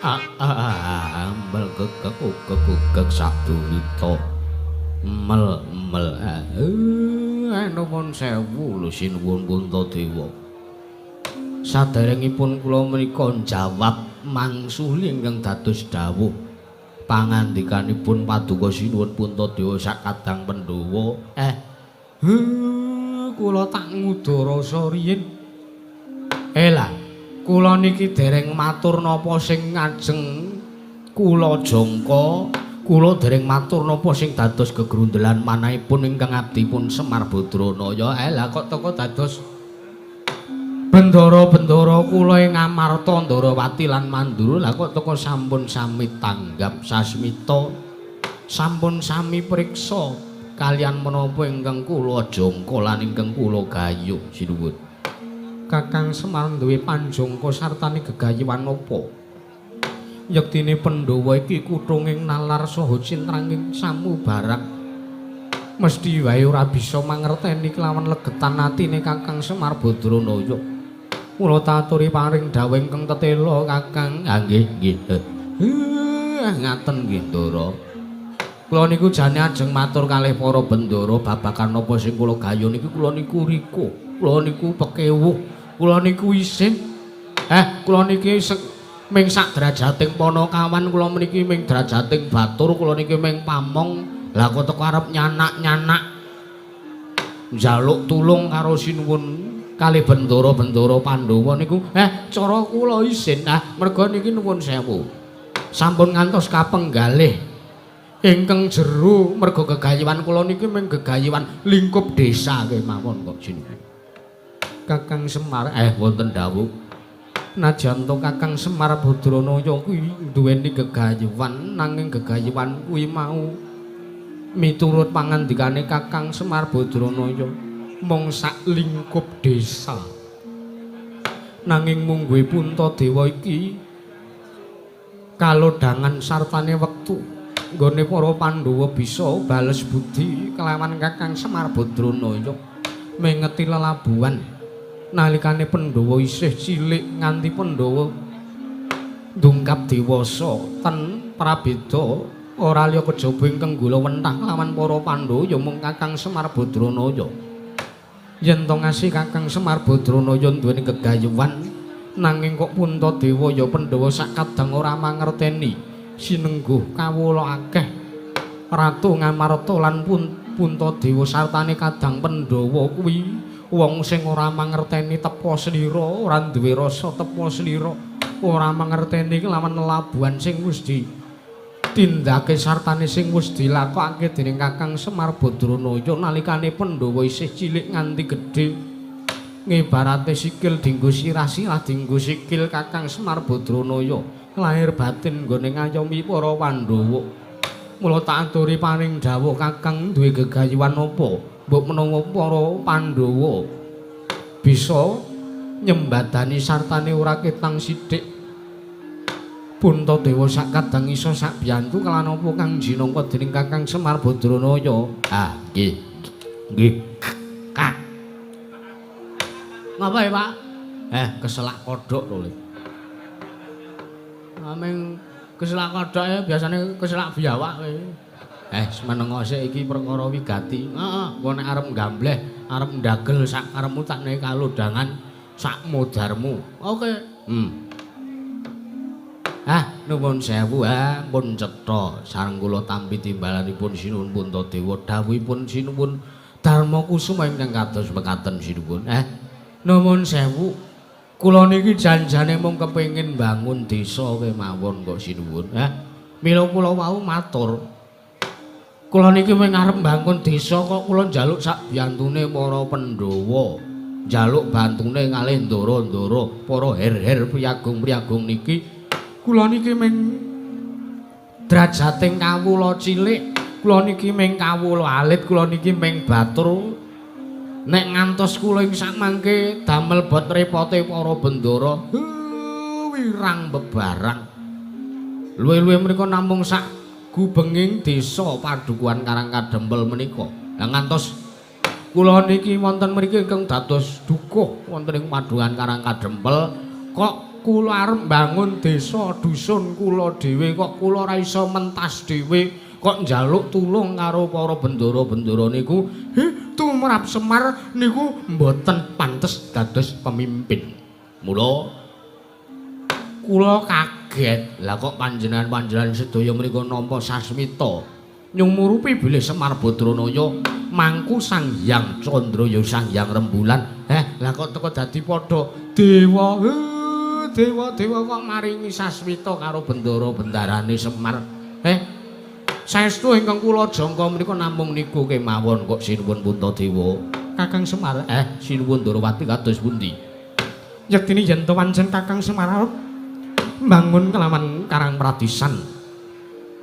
Mel gegek ugek saduwita. Mel mel nuwun sewu lho sinuwun Puntadewa. Saderengipun kula menika njawab mangsuli ingkang dados dawuh pangandikanipun paduka sinuwun Puntadewa sakadang Pandhawa. Kula tak ngudarasa riyin. Lah, kula niki dereng matur napa sing ngajeng kula jangka, kula dereng matur napa sing dados gegrundelan manahipun ingkang abdipun Semar Badranaya. Lah kok teka dados bendara-bendara kula ing Amarta Ndarawati lan Mandura, lah kok teka sampun sami tanggap sasmita, sampun sami priksa kalian menapa ingkang kula jangka lan ingkang kula gayuh sinuwun. Kakang Semar duwe panjangka sartane gegayuhan apa? Yektine Pandhawa iki kuthunging nalar saha cintranging samubarang. Mesthi wae ora bisa mangerteni kelawan legetan atine Kakang Semar Badranaya. Kula taturi paring dawuh ingkang tetela Kakang. Ah nggih, nggih. Ngaten nggih, Ndara. Kula niku jane ajeng matur kalih para bendara babagan napa sing kula gayuh niki kula niku rika, kula niku pekewuh, kula niku isin. Kula niki ming sak derajating panakawan, kula meniki ming derajating batur, kula niki ming pamong. Lah kok teko arep nyanak-nyanak njaluk tulung karo sinuwun kalih bendara-bendara Pandhawa niku cara kula isin. Merga niki nuwun sewu sampun ngantos kapenggalih ingkang jero, merga gegayuhan kula niki ming gegayuhan lingkup desa kemawon kok sinuwun. Kakang Semar wonten dawuh. Najan to Kakang Semar Badranaya kuwi duweni gegayuhan, nanging gegayuhan kuwi mau miturut pangandikane Kakang Semar Badranaya mung sak lingkup desa. Nanging mungguhe Puntadewa iki kalodhangan sartane wektu nggone para Pandhawa bisa bales budi kelawan Kakang Semar Badranaya mengeti lelabuhan nalikane Pandhawa isih cilik nganti Pandhawa ndungkap dewasa ten prabeda ora liya kejaba ingkang gula wentah kelawan para Pandhawa ya mung Kakang Semar Badranaya. Yen to ngasih Kakang Semar Badranaya duweni gegayuhan, nanging kok Puntadewa ya Pandhawa sakadang ora mangerteni sinengguh kawula akeh Ratu Ngamarta lan Puntadewa sartane kadang Pandhawa kuwi wong sing ora mangerteni tepa slira, ora duwe rasa tepa slira, ora mangerteni kelawan lelabuhan sing wis ditindake sartane sing wis dilakokake dening Kakang Semar Badranaya nalikane Pandhawa isih cilik nganti gedhe. Ngibarate sikil dinggo sirah-sirah dinggo sikil Kakang Semar Badranaya lahir batin nggone ngayomi para Pandhawa. Mula tak aturi paring dawuh Kakang duwe gegayuhan apa? Mbok menawa para Pandhawa bisa nyembadani sartane ora ketang sithik. Puntadewa sakadang iso sak biyantu kelan apa kang jinangka dening Kakang Semar Badranaya. Ah, nggih. Nggih. Kak. Ngapa ya, Pak? Keselak kodhok to, Le. Ameng keselak kodhok ya biasane keselak biawak kowe. Menengo sik iki perkara wigati. Heeh, engko nek arep nggambleh, arep ndagel sak karepmu tak nek kalodhangan sak modarmu. Oke. Nuwun sewu, pun cetha sareng kula tampi timbalanipun sinuwun Puntadewa dawuhipun sinuwun Darma Kusuma ingkang kados mekaten sinuwun. Nuwun sewu. Kula niki janjane mung kepengin bangun desa kemawon kok sinuwun. Mila kula wau matur. Kula niki mung arep bangun desa kok kula njaluk sak biyantune para Pandhawa. Njaluk bantune kalih ndara-ndara para her-her priyagung-priyagung niki. Kula niki ming drajating kawula cilik, kula niki ming kawula alit, kula niki ming batur. Nek ngantos kula ing sakmangke damel bot repote para bendara, wirang bebarang. Luwih-luwih menika namung sak gubenging desa Padukuhan Karangkadempel menika. Lah ngantos kula niki wonten mriki ingkang dados dukuh wonten ing Padukuhan Karangkadempel kok Kula arep mbangun desa dusun kula dhewe kok kula ora iso mentas dhewe, kok njaluk tulung karo para bendara-bendara niku. Tumrap Semar niku mboten pantes dados pemimpin. Mula kula kaget. Lah kok panjenengan-panjenengan sedaya mriku nampa sasmita nyumurupi bilih Semar Badranaya mangku Sang Hyang Candra ya Sang Hyang Rembulan. Lah kok teko dadi padha dewa. Dewa-dewa kok maringi sasmita karo bendara-bendarane Semar. Saestu ingkang kula jangka menika namung niku kemawon kok sinuwun Puntadewa. Kakang Semar, sinuwun Ndorowati kados pundi? Yektine yen to pancen Kakang Semar arep mbangun kelawan Karang Pradisan.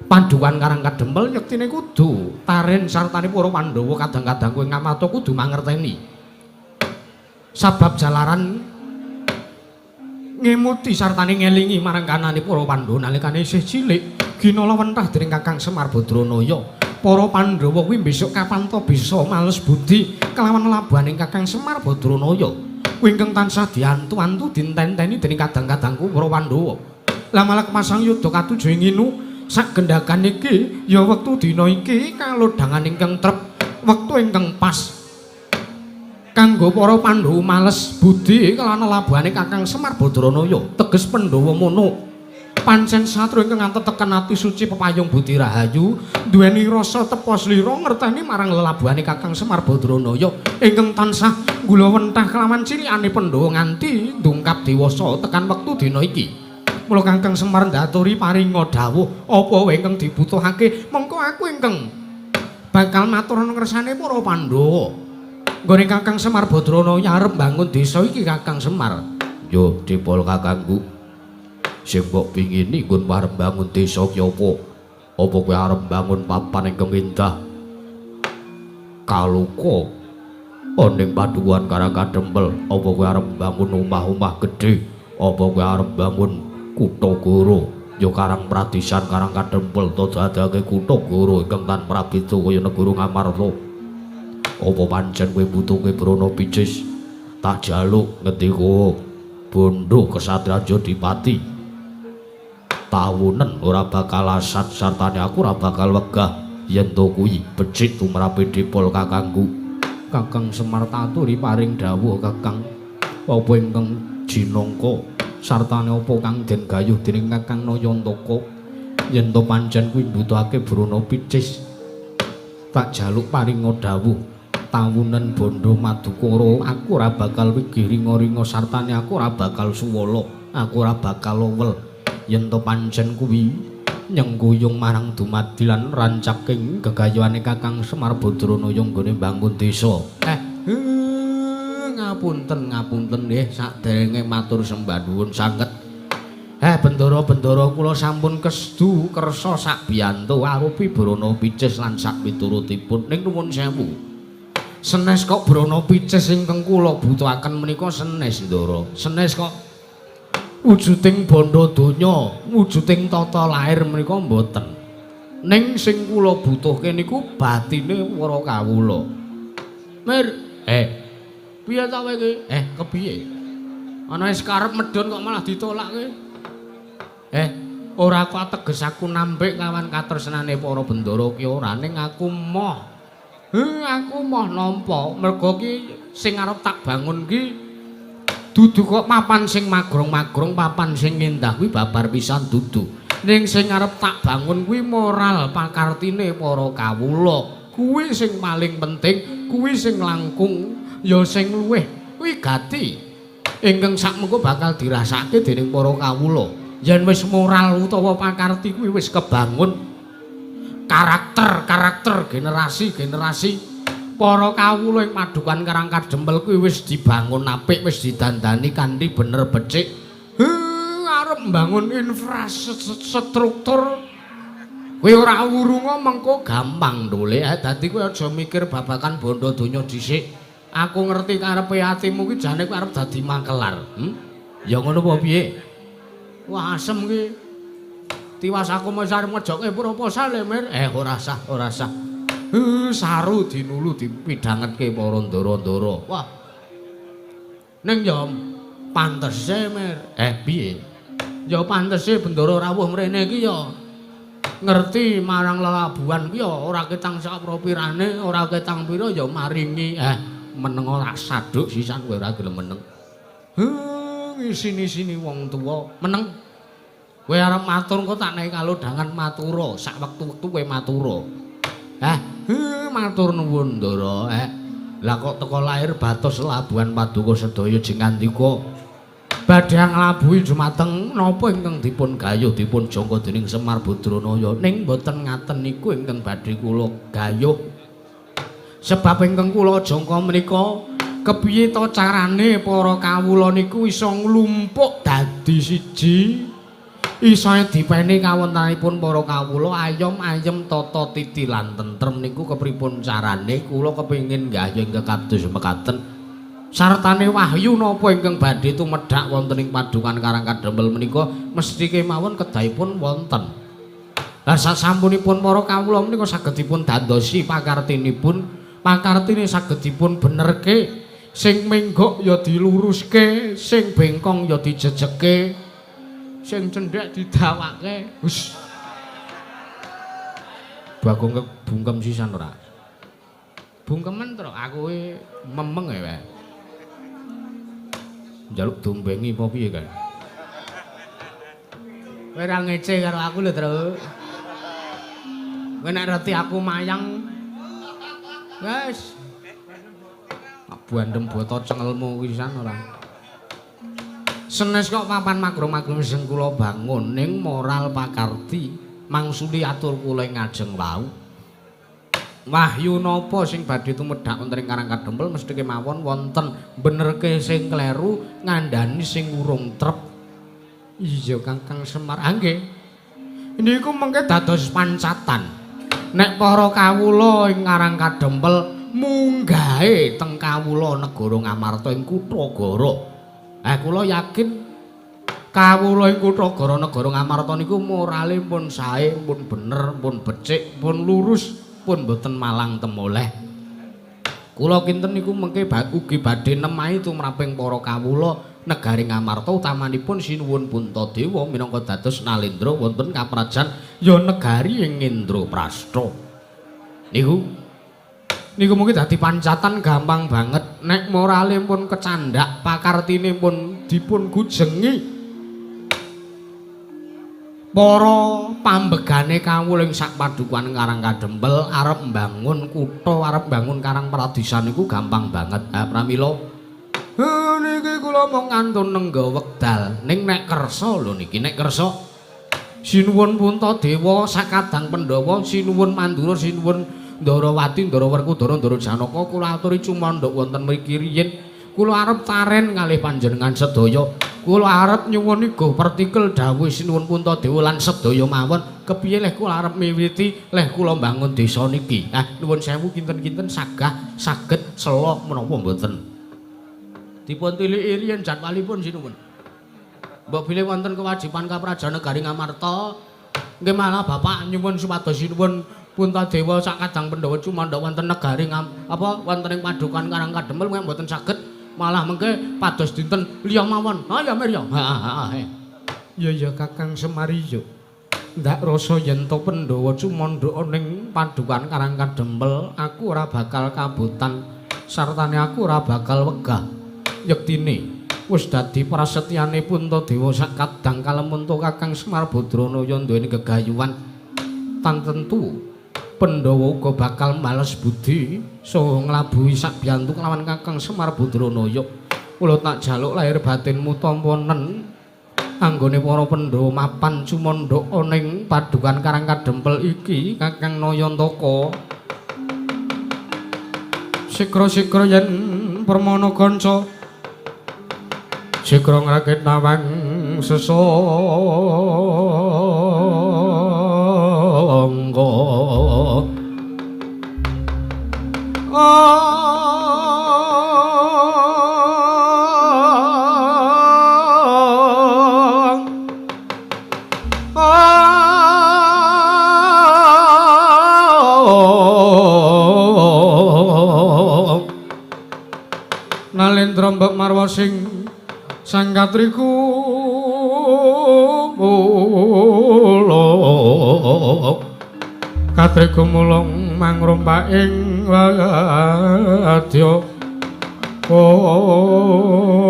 Padukan Karang Kadempel yektine kudu taren sartane para Pandhawa kadang-kadang kowe ngamata kudu mangerteni. Sabab jalaran ngemuti sartane ngelingi marang kanane para Pandhawa nalikane isih cilik ginala wentah dening Kakang Semar Badranaya. Para Pandhawa kuwi besok kapan to bisa males budi kelawan labuhaning Kakang Semar Badranaya ingkang tansah diantu-antu dintenteni dening kadang-kadangku para Pandhawa. Lah malah kemasang yudha katuju ing nginu sak gendhakan iki ya wektu dina iki kalodhangan ingkang trep wektu ingkang pas kanggo para Pandhawa males budi kelawan labuhane Kakang Semar Badranaya. Teges Pandhawa mono pancen satru ingkang ngantetekan ati suci pepayung budi rahayu duweni rasa tepa slira ngerteni marang lelabuhane Kakang Semar Badranaya ingkang tansah gulawentah kelawan cilikane Pandhawa nganti ndungkap dewasa tekan wektu dina iki. Mula Kakang Semar ndaturi paringa dawuh apa wae ingkang dibutuhake mengko aku ingkang bakal matur ngersane para Pandhawa. Nggone Kakang Semar Badranaya arep mbangun desa iki Kakang Semar. Yo dipol kakangku. Sing mbok pingini nggon arep mbangun desa ki apa? Apa kowe arep mbangun papan ingkang indah? Kaluka ning padukuhan Karang Kadempel, apa kowe arep mbangun omah-omah gedhe? Apa kowe arep mbangun kutha goro? Ya Karang Pradisan Karang Kadempel to dadake kutha goro ingkang tan prabeda kaya negara Ngamarta. Apa pancen kowe butuhke brana picis? Tak jaluk ngendika bondo kesatriyan Jodipati. Tawunen ora bakal asat sartane aku ora bakal wegah yen to kuwi becik tumrape dipol kakangku. Kakang Semar taturi paring dawuh Kakang apa ingkang jinangka sartane apa kang den gayuh dening Kakang Nayantaka yen to pancen kuwi mbutuhake brana picis tak jaluk paringa dawuh tawunen bondo madukara aku ora bakal wigih ringa-ringa sartane aku ora bakal suwala aku ora bakal lowel yen to pancen kuwi nyengguyung marang dumadi lan rancaking gegayuhane Kakang Semar Badranaya nggone mbangun desa. Ngapunten ngapunten nggih saderenge matur sembah nuwun sanget. Bendara-bendara kula sampun kesedu kersa sak biyantu arupi brana picis lan sak piturutipun ning nuwun sewu. Senes kok brana picis ingkang kula butuhaken menika senes Ndara. Senes kok wujuding bandha donya, wujuding tata lair menika mboten. Ning sing kula butuhke niku batine para kawula. Mir, piye ta kowe iki? Kepiye? Ana wis karep medhun kok malah ditolak kowe. Ora kok teges aku nampik lawan katresnane para bendara ki ora, ning aku moh. Aku moh nampa mergo ki sing arep tak bangun ki dudu kok papan sing magrong-magrong, papan sing endah kuwi babar pisan dudu. Ning sing arep tak bangun kuwi moral pakartine para kawula. Kuwi sing paling penting, kuwi sing langkung ya sing luwih wigati. Ingkang sakmengko bakal dirasake dening para kawula. Yen wis moral utawa pakarti kuwi wis kebangun, karakter-karakter generasi-generasi para kawula ing padukan Karang Kadempel kuwi wis dibangun apik, wis didandani kanthi bener becik. Arep mbangun infrastruktur kuwi ora wurunga mengko gampang ndole. Dadi kowe aja mikir babakan bondo donya dhisik. Aku ngerti karepe atimu kuwi jane kowe arep dadi makelar. Ya ngono apa piye? Wah asem ki. Tiwas aku mesti arep ngejokke proposal e, Mir. Ora sah, ora sah. Saru dinulu dipidhangetke para ndara-ndara. Wah. Ning ya Pantese Mir. Piye? Ya pantese Bendara rawuh mrene iki ya ngerti marang lelabuhan ki ya ora ketang sapropirane, ora ketang pira ya maringi. Meneng ora saduk sisan kowe ora gelem meneng. Ngisini-sini wong tuwa meneng. Kowe arep matur engko tak nek kalodhangan matura, sak wektu-wektu kowe matura. Matur nuwun Ndara. Lah kok teko lahir batos Labuhan Paduka sedaya jeng ngandika badhe nglabuhi dumateng napa ingkang dipun gayuh dipun jangka dening Semar Badranaya ning boten ngaten niku ingkang badhe kula gayuh. Sebab ingkang kula jangka menika kepiye to carane para kawula niku iso nglumpuk dadi siji, iso dipeni kawontenanipun para kawula ayom ayem tata titi lan tentrem niku kepripun carane kula kepengin gayuh ingkang kados mekaten. Sartane wahyu napa ingkang badhe tumedhak wonten ing Padukan Karang Kadempel menika mesthi kemawon kedahipun wonten. Lah sasampunipun para kawula menika saged dipun dandosi pakartinipun, pakartine saged dipun benerke, sing menggok ya diluruske, sing bengkong ya dijejeke, sing cendhek didawake. Hus. Bagong kebungkem sisan ora? Bungkemen to aku kuwi memeng ya wae. Njaluk dombengi apa piye kae? Kowe ora ngece karo aku lho, Tru. Kowe nek reti aku mayang. Wes. Bandem boto cengelmu pisan ora. Senes kok papan magrong-magrong sing kula bangun ning moral pakarti mangsuli atur kula ing ngajeng wau. Wahyu napa sing badhe tumedhak wonten ing Karang Kadempel mesthi kemawon wonten benerke sing kleru ngandhani sing urung trep. Iya Kakang Semar. Ah nggih. Niku mengke dados pancatan. Nek para kawula ing Karang Kadempel munggahe teng kawula negara Ngamarta ing Kutha Gara. Kula yakin kawula ing Kutha Gara negara Ngamarta niku morale pun sae, pun bener, pun becik, pun lurus, pun boten malang temoleh. Kula kinten niku mengke ugi badhe nemahi tumraping para kawula negari Ngamarta utamanipun Sinuwun Puntadewa minangka dados nalendra wonten kaprajan ya negari ing Indraprastha. Niku mungkin dadi pancatan gampang banget nek morale pun kecandak, pakartine pun dipun gujengi. Para pambegane kawula ing sak padukuhan Karang Kadempel arep mbangun kutha, arep mbangun Karang Pradisan niku gampang banget. Ha pramila niki kula mung kantun nengga wekdal ning nek kersa lho niki nek kersa Sinuwun Puntadewa sakadang Pandhawa, Sinuwun Mandura, Sinuwun Ndarawati, Ndara Werkudara, Ndara Janaka kula aturi cumandhuk wonten mriki riyin. Kula arep taren kalih panjenengan sedaya. Kula arep nyuwun iga partikel dawuh Sinuwun Puntadewa lan sedaya mawon. Kepiye leh kula arep miwiti leh kula mbangun desa niki. Nuwun sewu kinten-kinten sagah saged sela menapa mboten. Dipun tiliki riyin jadwalipun Sinuwun. Mbok bilih wonten kewajiban kaprajan negari Ngamarta. Nggih malah Bapak nyuwun supados Sinuwun Puntadewa sakadang Pandhawa cumandhak wonten negari apa wonten ing Padukan Karang Kadempel mboten saged malah mengke pados dinten liya mawon. Ha ya Mir ya. Ha. Ya ya Kakang Semar yo. Ndak rasa yen to Pandhawa cumandhak ning Padukan Karang Kadempel aku ora bakal kabotan sartane aku ora bakal wegah. Yektine wis dadi prasetyane Puntadewa sakadang kalemunto Kakang Semar Badranaya duweni gegayuhan tan tentu Pandhawa uga bakal males budi saha nglabuhi sak biyantu kelawan Kakang Semar Badranaya. Kula tak jaluk lahir batinmu tampanen anggone para Pandhawa mapan cumandhaka ning Padukan Karang Kadempel iki Kakang Nayantaka. Sikra-sikra yen permana kanca sikra ngrakit nawang sesangga. Nalendra mbok marwa sing Sang katriku mulung, katriku mulung mangrompak ing wadya korto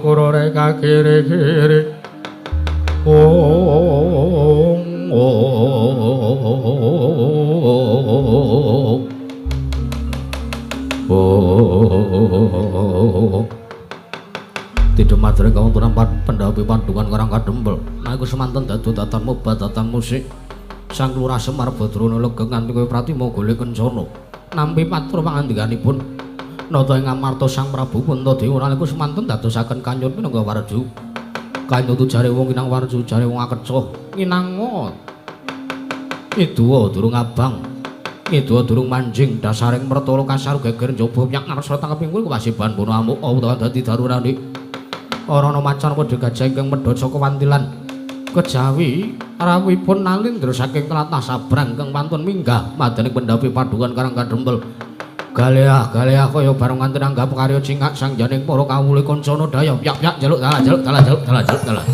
kurore kakiri-kiri. Ong ong ong. Tidha madring kawontenan pendhawi Pandhukan Karang Kadempel. Nalika semanten dadu datan mobat datan musik. Sang Lurah Semar Badrana legeng nganti kaya pratima golek kencana. Nampi patur pangandikanipun nata ing amarta Sang Prabu Puntadewa nalika semanten dadosaken kanyun minangka warju. Kanyun jare wong inang warju jare wong akecoh nginango. Iduwa durung abang. Iduwa durung manjing dasaring mertala kasar geger njaba nyak ngarsa tangkeping kuwi kewasiban bono amuk utawa dadi darurane. Ora ana macan padha gajah ingkang medhot saka wantilan kejawi rawuhipun Nalindra saking tlatah Sabrang ingkang wantun minggah madhaning pendhapi Pandhukan Karang Kadempel. Galeah galeah kaya bareng nganti nanggap karya cingak sangjaning para kawula kancana daya pyak-pyak njaluk dalah njaluk dalah njaluk dalah njaluk dalah.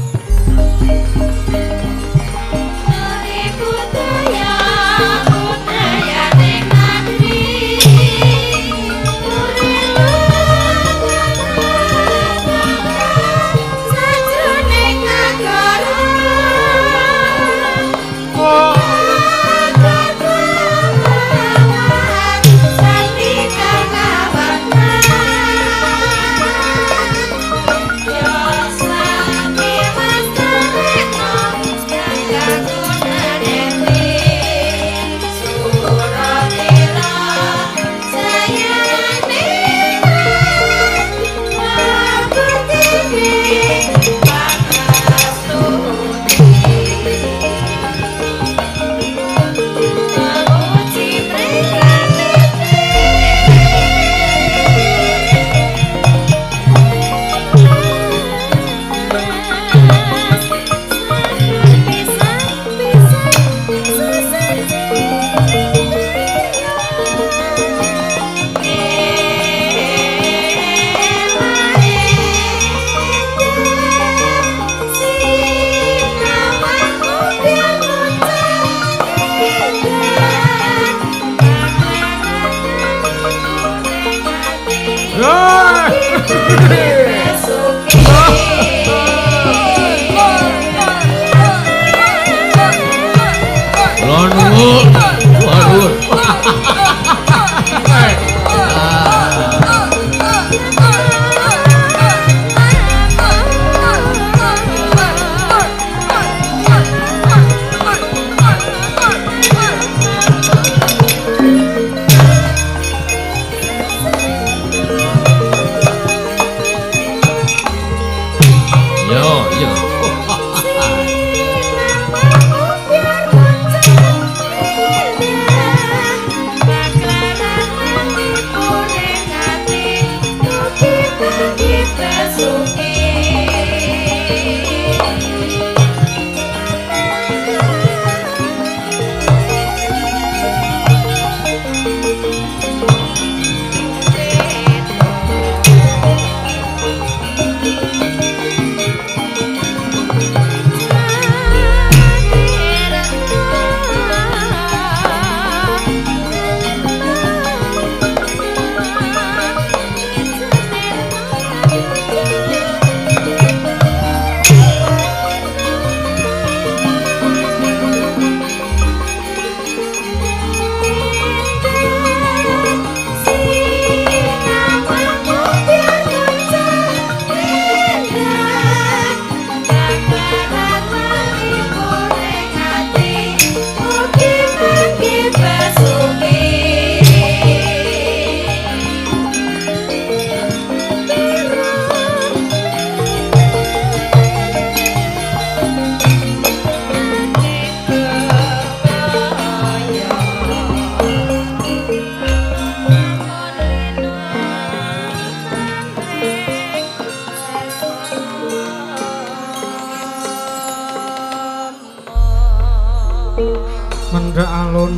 Mendhak alun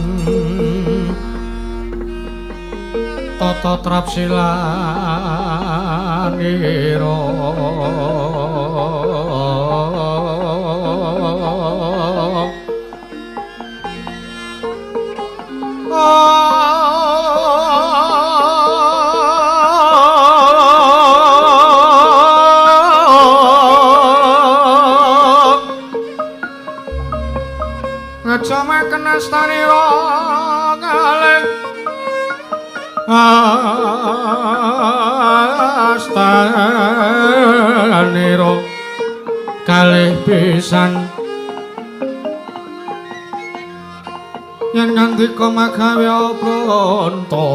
tata trapsilan Astanira Ngejamaken astanira kalih astanira kalih pisan yen ngandika magawe pranta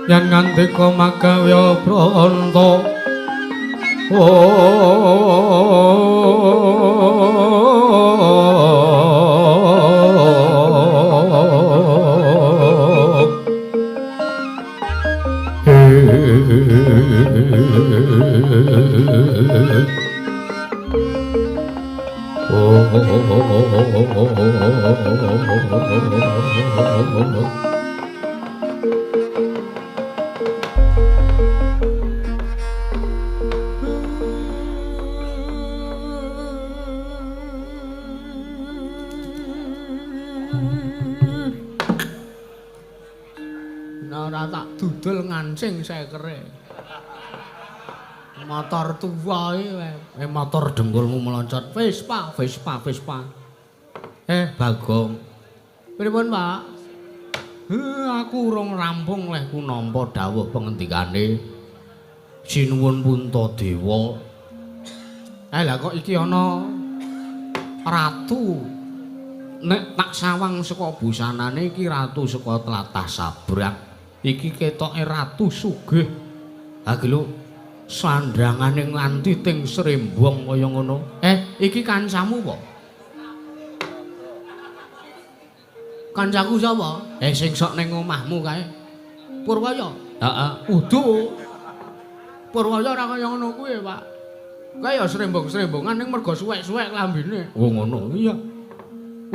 yen ngandika magawe pranta Ora tak dudul ngancing sekere. Motor tuwa iki, motor dengkulmu meloncat. Vespa, Vespa, Vespa. Bagong. Pripun, Pak? Aku urung rampung lehku nampa dawuh pengendikane Sinuwun Puntadewa. Lah kok iki ana ratu. Nek tak sawang saka busanane iki ratu saka tlatah Sabrang. Iki ketoke ratu sugih. Ha iki lho sandangane nganti ting srembong kaya ngono. Iki kancamu apa? Kancaku sapa? Sing sok ning omahmu kae. Purwaya. Heeh. Udu. Purwaya ora kaya ngono kuwi, Pak. Kae ya srembong-srembongan ning mergo suwek-suwek klambine. Oh ngono. Iya.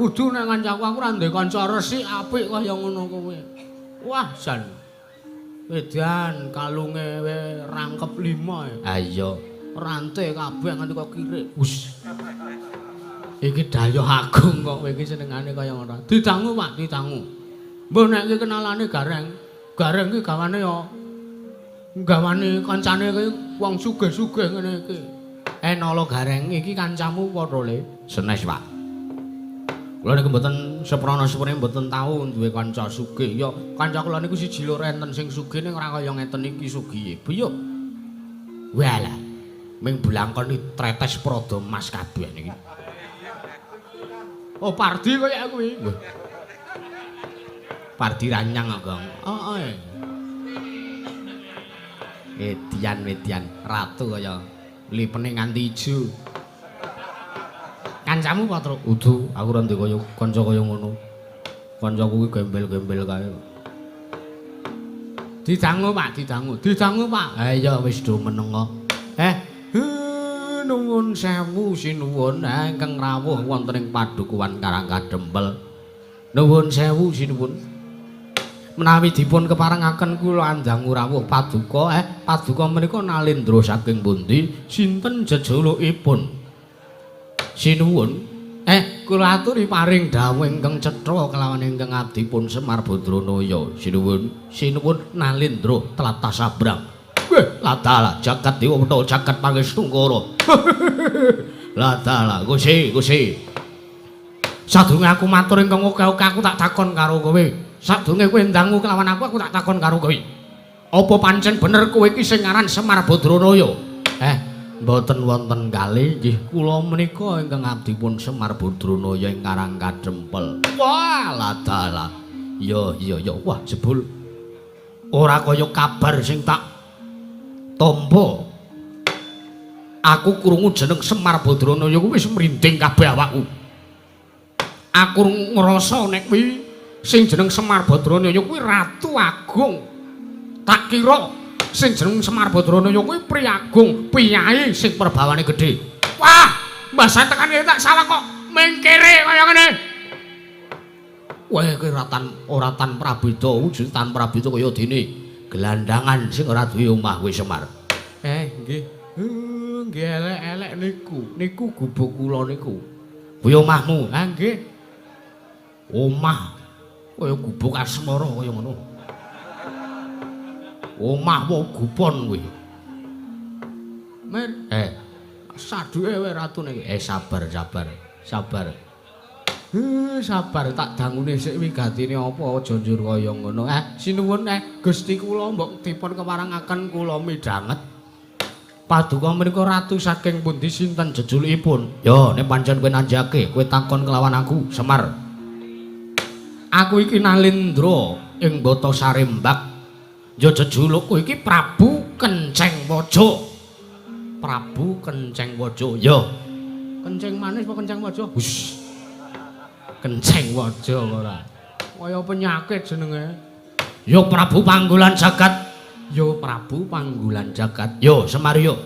Udu nek kancaku aku ora ndek kanca resik apik kaya ngono kuwi. Wah, jan. Wedan kalunge rangkep 5. Ha iya. Rante kabeh nganti kok kirik. Wus. Iki dayoh agung kok kowe iki senengane kaya ngono. Didangu, Pak, didangu. Mbah nek iki kenalane Gareng. Gareng iki gawane ya gawane kancane iki wong sugih-sugih ngene iki. Nala Gareng iki kancamu padha le? Senes, Pak. Kula niku mboten seprana-seprene mboten tau duwe kanca sugih. Ya kanca kula niku siji loro enten sing sugih ning ora kaya ngeten iki sugihe. Buyuk. Walah. Ming blangkon iki tretes prada mas kabeh niki. Oh, Pardi kaya kuwi. Pardi ranyang kok, Gong. Heeh. Edian-edian ratu kaya lipene nganti ijo. Kancamu apa, Truk? Udu, aku ora ndek kaya kanca kaya ngono. Kancaku kuwi gembel-gembel kae. Didangu, Pak, didangu. Didangu, Pak. Ha iya wis do meneng kok. Nuwun sewu sinuwun ingkang rawuh wonten ing padukuhan Karang Kadempel. Nuwun sewu sinuwun. Menawi dipun keparengaken kula andangu rawuh paduka, paduka menika nalendra saking pundi? Sinten jejulukipun? Sinuwun, kula aturi paring dawuh ingkang cetha kelawan ingkang abdipun Semar Badranaya. Sinuwun, sinuwun nalendra tlatah Sabrang. Weh, ladalah jagat dewa mentha jagat pangestungkara. Ladalah, Gusti, Gusti. Sadurunge aku matur ingkang oke-oke aku tak takon karo kowe. Sadurunge kowe ndangu kelawan aku, aku tak takon karo kowe. Apa pancen bener kowe iki sing aran Semar Badranaya? Mboten wonten kalih nggih kula menika ingkang abdipun Semar Badranaya ing Karang Kadempel. Wah, ladalah. Ya, iya, ya. Wah, jebul ora kaya kabar sing tak tampa. Aku krungu jeneng Semar Badranaya kuwi wis mrinding kabeh awakku. Aku ngrasa nek kuwi sing jeneng Semar Badranaya kuwi Ratu Agung. Tak kira Sing jeneng Semar Badranaya kuwi priyagung, piyai sing perbawane gedhe. Wah, mbah saya tekan kene tak sawang kok mengkere kaya ngene. Wah, iki ora tan prabeda, wujud tan prabeda kaya dene gelandangan sing ora duwe omah kuwi Semar. Nggih. Nggih elek-elek niku. Niku gubuk kula niku. Kuwi omahmu? Ha nggih. Omah kaya gubuk asmara kaya ngono. Omah wae gupon kuwi. Mer, saduke wae ratune iki. Sabar, sabar. Sabar. Sabar tak dangune sik wigatine apa aja njur kaya ngono. Sinuwun Gusti kula mbok dipun keparengaken kula midhanget. Paduka menika ratu saking pundi sinten jejulukipun? Yo, nek pancen kowe nanjake, kowe takon kelawan aku, Semar. Aku iki Nalindra ing Bata Sarembak. Yo jejulukku iki Prabu Kenceng Waja. Prabu Kenceng Waja. Yo. Kenceng manis apa kenceng waja? Hus. Kenceng waja ora. Kaya penyakit jenenge. Yo Prabu Panggulan Jagat. Yo Prabu Panggulan Jagat. Yo Semar yo.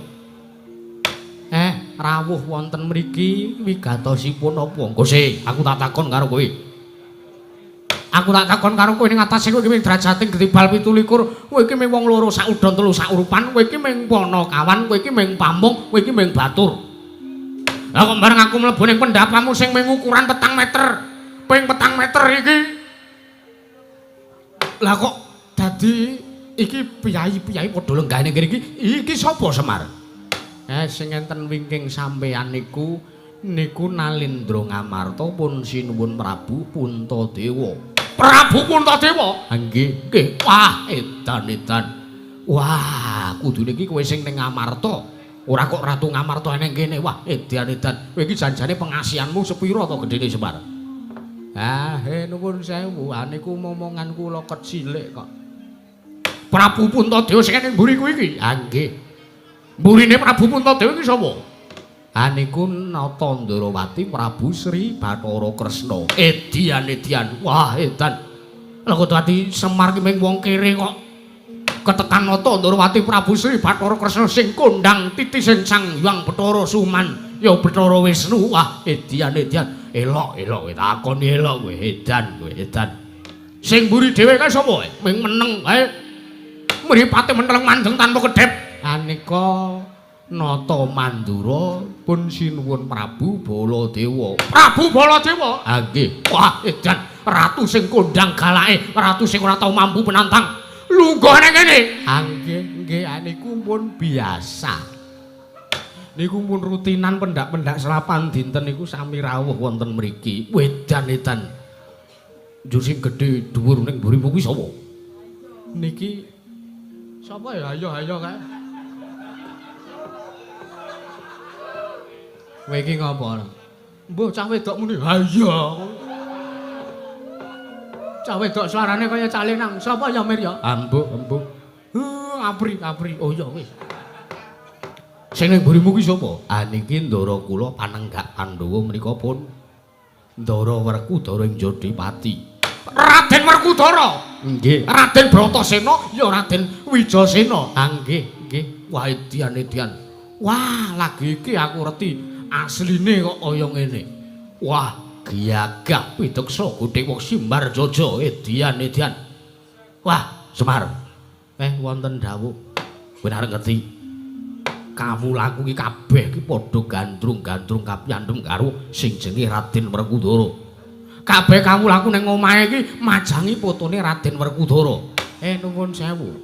Rawuh wonten mriki wigatosipun apa? Engko sik, aku tak takon karo kowe. Aku tak takon karo kowe ning atase kowe iki ming derajating getibal 27, kowe iki ming wong loro sak udon telu sak urupan, kowe iki ming panakawan, kowe iki ming pamung, kowe iki ming batur. Lah kok bareng aku mlebu ning pendapamu sing ming ukuran 4 meter, ping 4 meter iki. Lah kok dadi iki piyai-piyai padha lenggah ning kene iki, iki sapa Semar? Sing enten wingking sampeyan niku niku Nalindra Ngamarta pun sinuwun Prabu Puntadewa. Prabu Puntadewa? Ha nggih, nggih. Wah, edan-edan. Wah, kudune iki kowe sing ning Ngamarta. Ora kok Ratu Ngamarta ning kene. Wah, edan-edan. Kowe iki janjane pengasihanmu sepira to gedene Semar? Ah, nuwun sewu. Ah niku momongan kula kecilik kok. Prabu Puntadewa sing ning mburi kuwi iki. Ha nggih. Mburine Prabu Puntadewa iki sapa? Ha niku Nata Ndarawati Prabu Sri Bathara Kresna. Edian edian. Wah, edan. Lah kok dadi Semar ki ming wong kere kok. Ketekan Nata Ndarawati Prabu Sri Bathara Kresna sing kondang titising Sang Hyang Bathara Suman, ya Bathara Wisnu. Wah, edian edian. Elok elok kowe takoni elok kowe, edan kowe, edan. Sing mburi dhewe kae sapa? Ming meneng kae. Mripate menteleng mandeng tanpa kedhep. Aneka Nata Mandura pun sinuwun Prabu Baladewa. Prabu Baladewa? Ha nggih. Wah, edan ratu sing kondang galake, ratu sing ora tau mampu penantang. Lungguh nang kene. Ha nggih, nggih niku pun biasa. Niku pun rutinan pendak-pendak selapan dinten niku sami rawuh wonten mriki. Wedan edan. Njur sing gedhe dhuwur ning mburimu kuwi sapa? Niki sapa ya? Ayo ayo kae. Kowe iki ngopo? Mbuh cah wedok muni. Ha iya. Cah wedok suarane kaya calenang. Sapa ya Mir ya? Ambuh, ambuh. Apri, apri. Oh iya wis. Sing ning mburimu kuwi sapa? Ah niki ndara kula panenggak Pandhawa menika pun Ndara Werkudara ing Jodipati. Raden Werkudara. Nggih. Raden Bratasena ya Raden Wijasena. Ha nggih, nggih. Wah edian edian. Wah, lagi iki aku reti asline kok kaya ngene. Wah, gagah pideksa godhek simbar jaja edian edian. Wah, Semar. Wonten dawuh. Kowe arep ngerti. Kawulaku iki kabeh iki padha gandrung-gandrung kapyandhem karo sing jenenge Raden Werkudara. Kabeh kawulaku ning omahe iki majangi fotone Raden Werkudara. Nuwun sewu.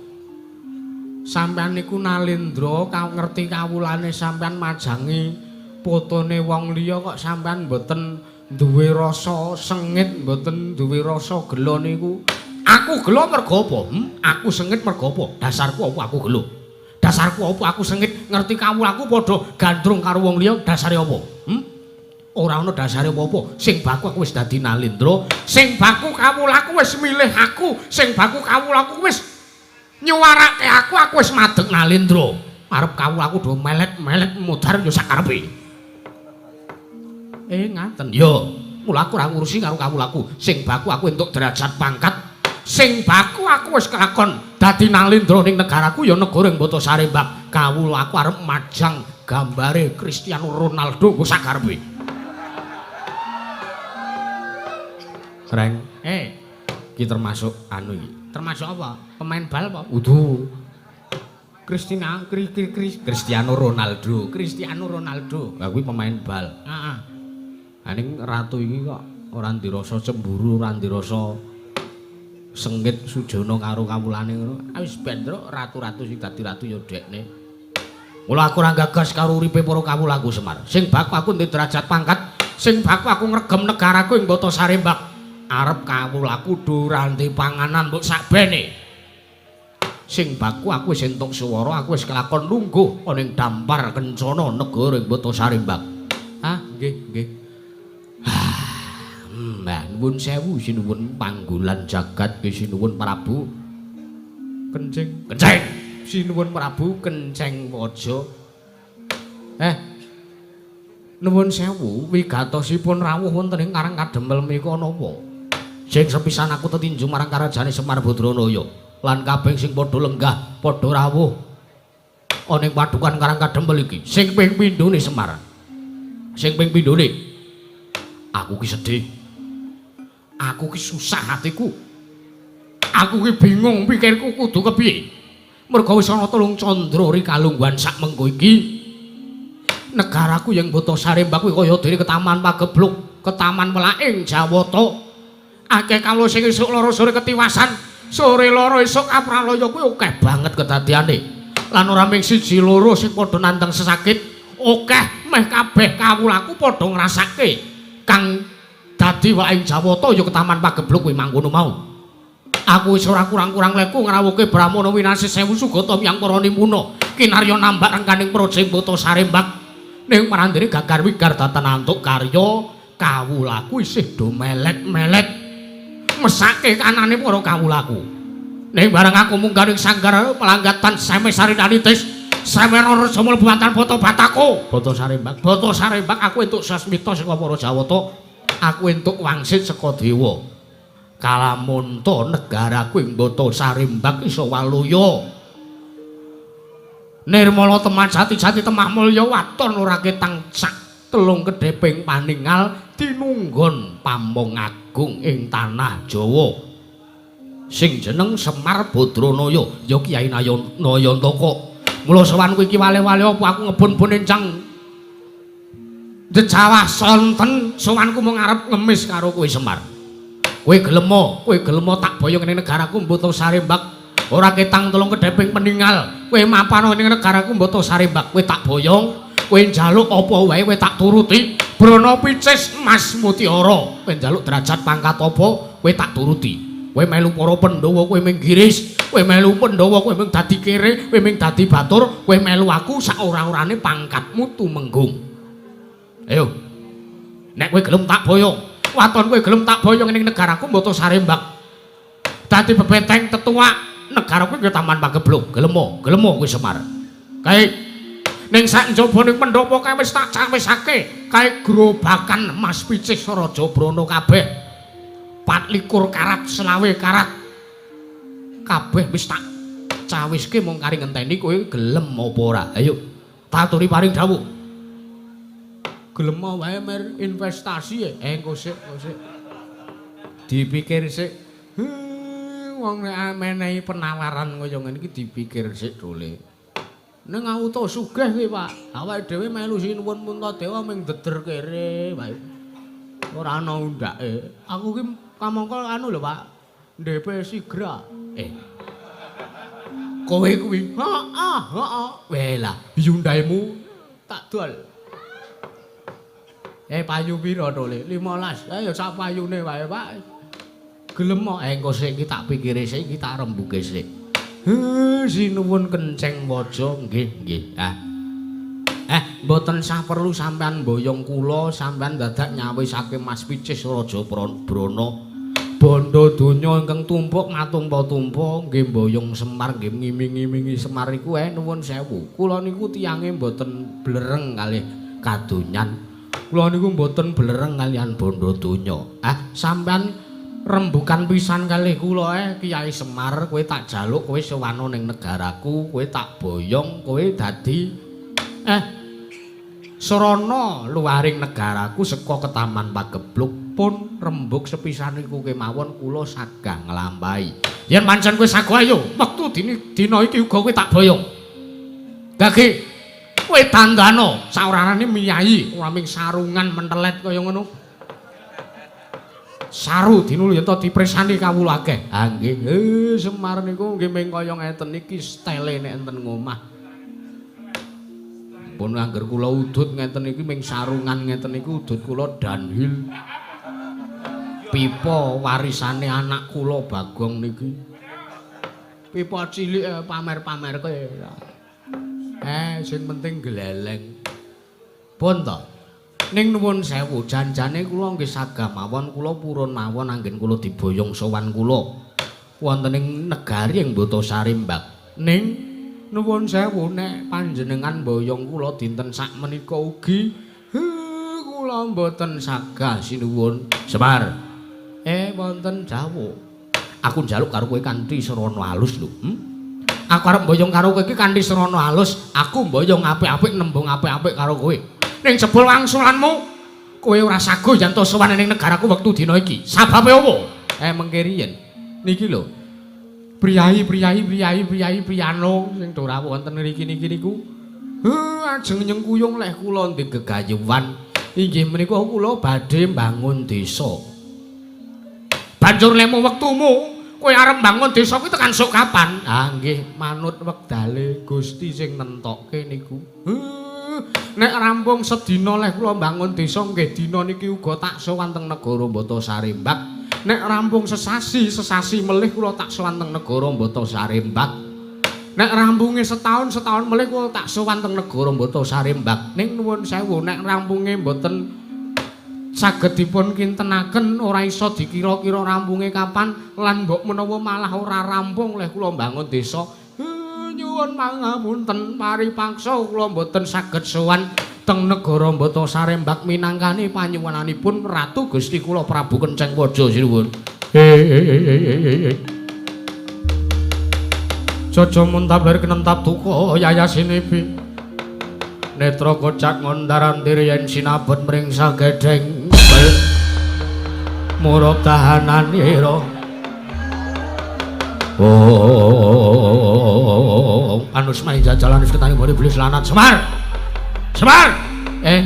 Sampeyan niku Nalindra ngerti kawulane sampeyan majangi fotone wong liya kok sampeyan mboten duwe rasa sengit, mboten duwe rasa gela niku. Aku gela mergo apa? Aku sengit mergo apa? Dasarku apa aku gela? Dasarku apa aku sengit ngerti kawulaku padha gandrung karo wong liya dasare apa? Ora ana dasare apa-apa. Sing baku aku wis dadi Nalindra, sing baku kawulaku wis milih aku, sing baku kawulaku wis nyuwarake aku, aku wis madeg Nalindra. Arep kawulaku do melet-melet mudhar ya sakarepe. Ngaten. Yo, mula aku ora ngurusi karo kawulaku. Sing baku aku entuk derajat pangkat. Sing baku aku wis kelakon Dadi nalindra ning negaraku ya negara ing Bata Sarembak. Kawula aku arep majang gambare Cristiano Ronaldo nggo sakarepe. Reng, iki termasuk anu iki. Termasuk apa? Pemain bal apa? Udu. Cristiano Ronaldo, Cristiano Ronaldo. Lah kuwi pemain bal. Heeh. Ha ning ratu iki kok ora ndirasa cemburu, ora ndirasa sengit sujana karo kawulane ngono. Wis ben truk ratu-ratu sing dadi ratu ya dekne. Mula aku ora gagas karo uripe para kawulaku Semar. Sing baku aku ndek derajat pangkat, sing baku aku ngregem negaraku ing Bata Sarembak. Arep kawulaku ora ndek panganan mbok sakbene. Sing baku aku wis entuk swara, aku wis kelakon lungguh ana ing dampar kencana negara ing Bata Sarembak. Ah, nggih, nggih. Nah, nuwun sewu sinuwun panggolan jagat nggih sinuwun Prabu Kencing. Kencing. Sinuwun Prabu Kenceng Waja. Nuwun sewu wigatosipun rawuh wonten ing Karang Kadempel menika napa? Sing sepisan aku tetinju marang karajane Semar Badranaya lan kabeh sing padha lenggah padha rawuh ana ing padukan Karang Kadempel iki. Sing ping pindhone Semar. Sing ping pindhone aku ki sedih. Aku ki susah hatiku. Aku ki bingung pikirku kudu kepiye. Merga wis ana telung candra rikalungguhan sak mengko iki. Negaraku yang Bata Sarembak kuwi kaya dene ketaman pagebluk, ketaman welaking Jawata. Akeh kawula sing esuk lara sore ketiwasan, sore lara esuk apralaya kuwi akeh banget kedadiane. Lan ora mung siji loro sing padha nandhang sesakit, akeh meh kabeh kawulaku padha ngrasake kang dadi welaking Jawata ya ketaman pagebluk kuwi mangkono mau. Aku wis ora kurang-kurang leku ngrawuhke Brahmana winasih sewu sugata miyang para nimuna kinarya nambak rengkaning praja ing Bata Sarembak. Ning marandene gagar wigar datan antuk karya kawulaku isih do melet-melet mesake kanane para kawulaku. Ning bareng aku munggah ning sanggar pelanggatan seme sarinanitis semera reja mlebu antar Bata Batako. Bata Sarembak, Bata Sarembak aku entuk sasmita saka para Jawata. Aku entuk wangsit saka dewa. Kalamunta negaraku ing Bata Sarembak iso waluya. Nirmala temah jati-jati temah mulya waton ora ketang sak telung kedheping paningal tinunggon pamong agung ing tanah Jawa. Sing jeneng Semar Badranaya ya Kyai Nayantaka. Mula sowanku iki wale-wale apa aku ngebun-bun encang jejawah sonten sowanku mung arep ngemis karo kowe Semar. Kowe gelemo tak boyong ning negaraku Bata Sarembak. Ora ketang telung kedheping peningal. Kowe mapan ning negaraku Bata Sarembak, kowe tak boyong, kowe njaluk apa wae kowe tak turuti. Brana picis Mas Mutiara, kowe njaluk derajat pangkat apa kowe tak turuti. Kowe melu para Pandhawa kowe mung giris, kowe melu Pandhawa kowe mung dadi kere, kowe mung dadi batur, kowe melu aku sak ora-orane pangkatmu tumenggung. Ayo. Nek kowe gelem tak boyong, waton kowe gelem tak boyong ning negaraku Bata Sarembak. Dadi bebeteng tetuak negaraku kuwi taman pagebluk. Gelemo, gelemo kowe Semar. Kae ning sak njaba ning pendopo kae wis tak cawisake, kae grobakan Mas Picis Raja Brana kabeh. 24 karat 25 karat. Kabeh wis tak cawiske mung kari ngenteni kowe gelem apa ora. Ayo, taturi paring dawuh. Gelem wae mer investasi engko sik, engko sik. Dipikir sik. Wong nek menehi penawaran kaya ngene iki dipikir sik dole. Ning auto sugih kuwi, Pak. Awake dhewe melu sinuwun Puntadewa ming deder kere wae. Ora ana undake. Aku ki kamangka anu lho, Pak. DP Sigra. Kowe kuwi. Heeh, heeh. Weh lah, Hyundaimu tak dol. Payu pira to, Le? 15. Ayo sak payune wae, Pak. Gelem kok engko sik iki tak pikire sik iki tak rembuke sik. Sinuwun Kenceng Waja nggih, nggih. Ah. Mboten sah perlu sampean mboyong kula, sampean dadak nyawisake Mas Picis Raja Brana. Bondo donya ingkang tumpuk matumpa-tumpa nggih mboyong Semar nggih ngiming-imingi Semar iku nuwun sewu. Kula niku tiyange mboten blereng kalih kadonyan. Kula niku mboten blereng kaliyan bondo donya. Ah, sampean Rembukan pisan kalih kula Kyai Semar, kowe tak jaluk kowe sowana ning negaraku, kowe tak boyong, kowe dadi srana luaring negaraku saka Ketaman Pagebluk. Pun rembug sepisan iku kemawon kula sagah nglampahi. Yen pancen kowe sago ayo, wektu dina iki uga kowe tak boyong. Gage kowe dandano saorarane miyayi ora ming sarungan mentelet kaya ngono. Saru dinulu yen to dipresani kawula akeh. Ha nggih, Semar niku nggih ming kaya ngeten iki stele nek enten ngomah. Pun angger kula udut ngeten iki ming sarungan ngeten iku udut kula downhill. Pipa warisane anak kula Bagong niki. Pipa cilik pamer-pamerke. Sing penting gleleng. Pun to. Ning nuwun sewu, janjane kula nggih sagah mawon kula purun mawon anggen kula diboyong sowan kula wonten ing negari ing Botasari Mbak. Ning nuwun sewu nek panjenengan boyong kula dinten sakmenika ugi kula mboten sagah sinuwun. Semar. Wonten dawuh. Aku njaluk karo kowe kanthi srana alus lho. Aku arep mboyong karo kowe iki kanthi srana alus, aku mboyong apik-apik nembung apik-apik karo kowe. Ning jebul wangsulanmu kowe ora sago yen to sowan ning negaraku wektu dina iki. Sababe opo? Mengke riyen. Niki lho. Priyayi priyayi priyano sing do rawuh wonten mriki niki niku. Ajeng nyengkuyung leh kula ndek gegayuhan. Inggih menika kula badhe mbangun desa. Banjur lemu wektumu kowe arep mbangun desa kuwi tekan sok kapan? Ah nggih manut wektale Gusti sing nentokke niku. Nek rampung sedina leh kula mbangun desa nggih dina niki uga tak sowan teng negara Botasari Mbak. Nek rampung sesasi, sesasi melih kula tak sowan teng negara Botasari Mbak. Nek rampunge setahun, setahun melih kula tak sowan teng negara Botasari Mbak. Ning nuwun sewu nek rampunge mboten saged dipun kintenaken ora iso dikira-kira rampunge kapan lan mbok menawa malah ora rampung leh kula mbangun desa. Nyuwun pangapunten paripaksa kula mboten saged sowan teng negara Botasari Mbak minangkani panyuwunanipun Ratu Gusti kula Prabu Kenceng Waja sinuwun. Jaja muntap lir kenentap duka yayasinipi. Netra kocak ngondaran diri yen sinabet mringsa gedheng murub tahananira. Oh, anus maing jajalan wis ketani mbone iblis lanat Semar. Semar.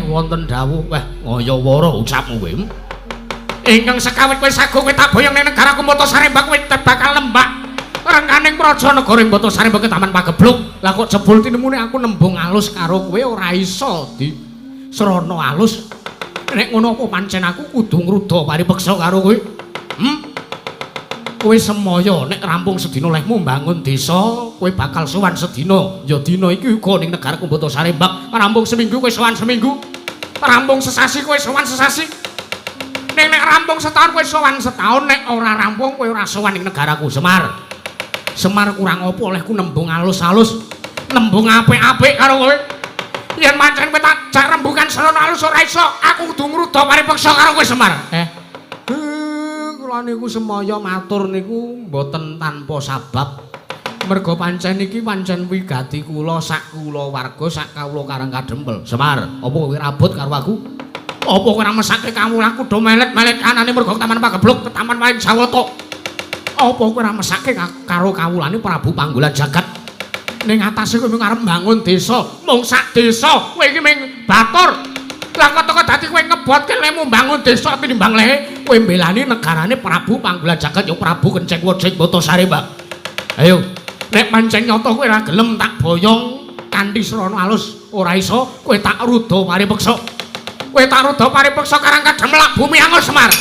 Wonten dawuh, weh ngaya-wara ucapmu kowe. Ingkang sekawit kowe sago kowe tak boyong ning negaraku Botasari Mbak kowe bakal lembak rengkaning praja negara ing Botasari Mbak Taman Pagebluk. Lah kok jebul tinemune aku nembung alus karo kowe ora iso di srana alus. Nek ngono apa pancen aku kudu ngruda paripeksa karo kowe? Kowe semaya nek rampung sedina lehmu mbangun desa, kowe bakal sowan sedina. Ya dina iki uga ning negaraku Botasari Mbak. Rampung seminggu kowe sowan seminggu. Rampung sesasi kowe sowan sesasi. Ning nek rampung setahun kowe sowan setahun, nek ora rampung kowe ora sowan ning negaraku Semar. Semar kurang apa olehku nembung alus-alus, nembung apik-apik karo kowe. Yen pancen kowe tak jak rembugan srana alus ora iso, aku kudu ngruda paripeksa karo kowe Semar. Kula niku semaya matur niku mboten tanpa sabab. Merga pancen iki pancen wigati kula sak kula warga sak kawula Karang Kadempel. Semar, apa kowe rabot karo aku? Apa kowe ora mesake kawulaku do melet-melet anane merga Taman Pagebluk, Taman Paing Jawata? Apa kowe ora mesake karo kawulane Prabu Panggolan Jagat? Ning atase kowe mung arep mbangun desa, mung sak desa, kowe iki mung batur. Lah kok teko dadi kowe ngebotke lemu mbangun desa tinimbang lehe kowe mbelani negarane Prabu Panggolan Jagat ya Prabu Kenceng Waja ing Botasari Mbak. Ayo, nek pancen nyata kowe ora gelem tak boyong kanthi srana alus ora iso, kowe tak ruda paripeksa. Kowe tak ruda paripeksa Karang Kadempel bumi angus Semar.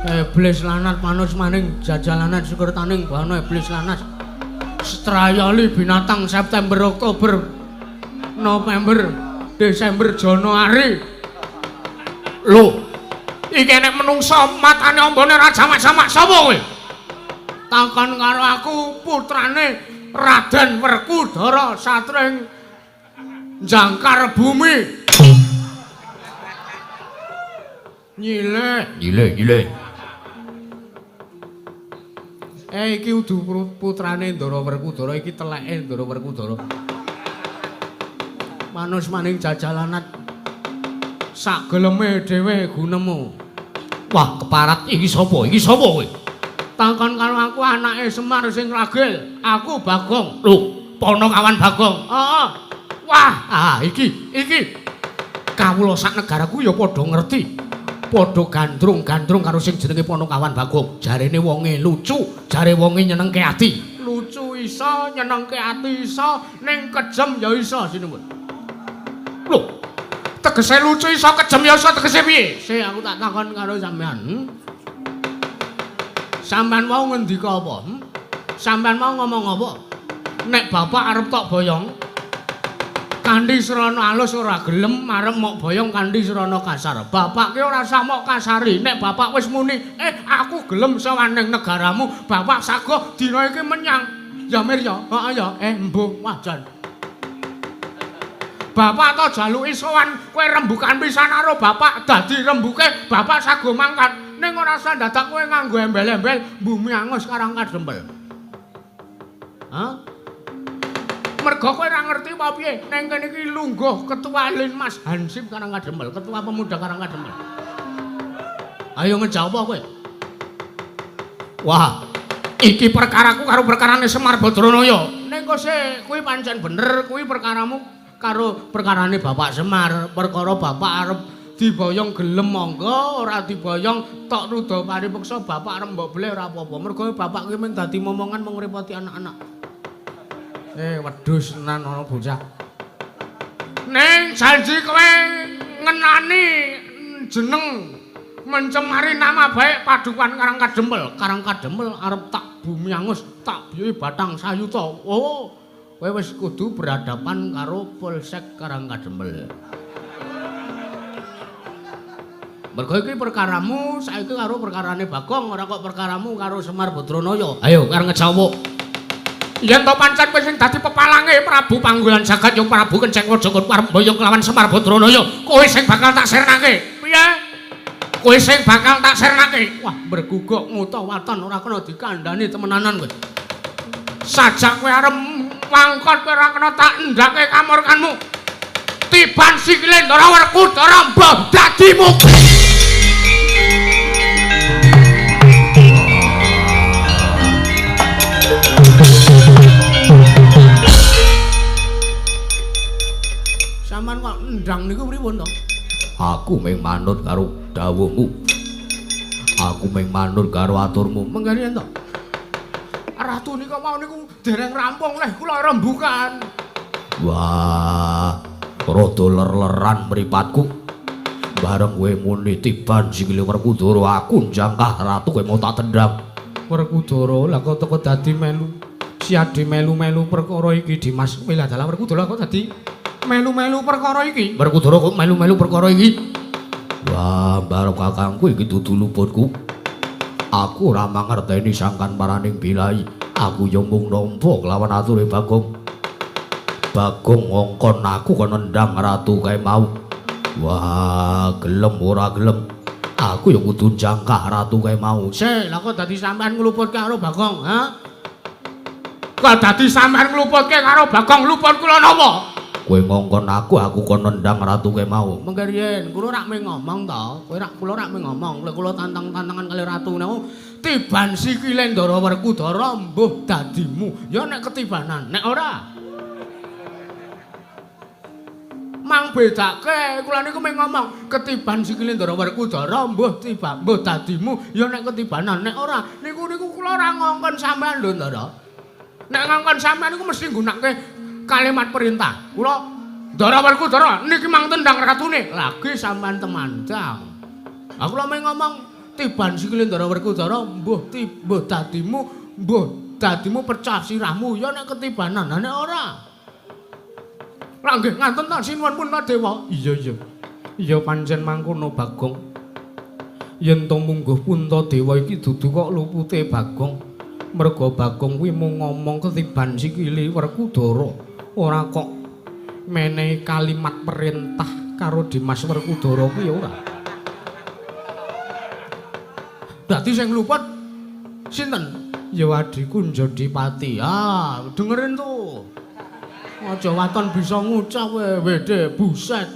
Iblis lanat manus maning jajalanat syukur taning bana iblis lanat. Strayali binatang September, Oktober, November, Desember, Januari. Lho, iki nek menungsa matane ambane ora jamak-jamak sapa kowe? Takon karo aku putrane Raden Werkudara satring jangkar bumi. Nyileh, nyileh, nyileh. Iki udu putrane Ndara Werkudara, iki teleke Ndara Werkudara. Manus maning jajalanat sak geleme dhewe gunemu. Wah, keparat iki sapa? Iki sapa kowe? Takon karo aku anake Semar sing ragil, aku Bagong. Lho, Ponokawan Bagong. Heeh. Wah, ah iki kawula sak negaraku ya padha ngerti. Padha gandrung-gandrung karo sing jenenge Ponokawan Bagong. Jarene wonge lucu, jare wonge nyenengke ati. Lucu iso, nyenengke ati iso, ning kejem ya iso sinuwun. Lho, tegese lucu iso, kejem ya iso, tegese piye? Sik aku tak takon karo sampean. Sampean mau ngendika apa? Sampean mau ngomong apa? Nek bapak arep tok boyong kanthi srana alus ora gelem, arep mok boyong kanthi srana kasar. Bapak ki ora usah mok kasari. Nek bapak wis muni, aku gelem sowan ning negaramu, bapak sago dina iki menyang. Ya Mir ya, heeh ya, mbuh wajan. Bapak to jaluki sowan, kowe rembukan pisan karo bapak, dadi rembuke bapak sago mangkat. Ning ora usah dadak kowe nganggo embel-embel bumi angus Karang Kadempel. Hah? Mergo kowe ora ngerti apa piye, ning kene iki lungguh ketua Linmas Hansip Karang Kadempel, ketua pemuda Karang Kadempel. Ayo ngejawab kowe. Wah, iki perkaraku karo perkarane Semar Badranaya. Ning kok sik kuwi pancen bener, kuwi perkaramu karo perkarane Bapak Semar, perkara bapak arep diboyong gelem monggo, ora diboyong tok ruda paripeksa bapak arep mbok bleh ora apa-apa. Mergo bapak kuwi mung dadi momongan mung ngrepoti anak-anak. Wedhus tenan ana bocah. Ning janji kowe ngenani jeneng mencemari nama baik Padukuhan Karang Kadempel. Karang Kadempel arep tak bumi angus, tak biyuhi batang sayuta. Oh, kowe wis kudu berhadapan karo Polsek Karang Kadempel. Mergo iki perkaramu saiki karo perkarane Bagong, ora kok perkaramu karo Semar Badranaya. Ayo karo ngejawab. Yen to pancen kowe sing dadi pepalange Prabu Panggolan Jagat ya Prabu Kenceng Waja arep mboyong kelawan Semar Badranaya, kowe sing bakal tak sirnake. Piye? Kowe sing bakal tak sirnake. Wah, berguguk nguta waton ora kena dikandhani temenanan kowe. Sajak kowe arep wangkot kowe ora kena tak endhake kamurkanmu. Tiban sikile Ndara Werkudara mbah dadimu. Sampeyan kok ndang niku pripun to? Aku mung manut karo dawuhmu. Aku mung manut karo aturmu. Mengkene to. Ratu nika mau niku dereng rampung leh kula rembukan. Wah, rada ler-leran mripatku. Bareng kowe muni tiban sikile Werkudara, aku njangkah ratu kowe mau tak tendang. Werkudara lah kok teko dadi melu. Siade melu-melu perkara iki Dimas. Weh lah dalah Werkudara kok dadi melu-melu perkara iki. Werkudara kok melu-melu perkara iki. Wah, bareng kakangku iki dudu luputku. Aku ora mangerteni sangkan paraning bilai. Aku yo mung nampa kelawan ature Bagong. Bagong ngongkon aku kon nendang ratu kae mau. Wah, gelem ora gelem. Aku yo kudu jangkah ratu kae mau. Sik, lah kok dadi sampean ngluputke karo Bagong, ha? Kok dadi sampean ngluputke karo Bagong, luput kula napa? Kowe ngongkon aku, aku kon nendang ratu kae mau. Mengke riyen, kula rak mung ngomong to. Kowe rak kula rak mung ngomong. Lek kula tantang-tantangan kali ratu niku tiban sikile Ndara Werkudara mbuh dadimu. Ya nek ketibanan, nek ora mang bedake kula niku mung ngomong ketiban sikile Ndara Werkudara mbuh tiba mbuh dadimu ya nek ketibanan, nek ora niku niku kula ora ngongkon sampean lho Ndara. Nek ngongkon sampean niku mesti nggunakake kalimat perintah. Kula Ndara Werkudara niki mang tendang ratune, lagi sampean temandang. Aku lho mung ngomong Tiban sikile Ndara Werkudara mbuh mbuh dadimu pecah sirahmu ya nek ketibanan, nek ora. Lah nggih nganten ta sinuwun pun Dewa. Iya iya. Iya pancen mangkono Bagong. Yen to mungguh Puntadewa iki dudu kok lupute Bagong. Merga Bagong kuwi mung ngomong ketiban sikile Werkudara, ora kok menehi kalimat perintah karo Dimas Werkudara kuwi ora. Dadi sing luput sinten? Ya adhiku Njodipati. Ah, dengerin tuh. Aja waton bisa ngucap kowe, wede buset.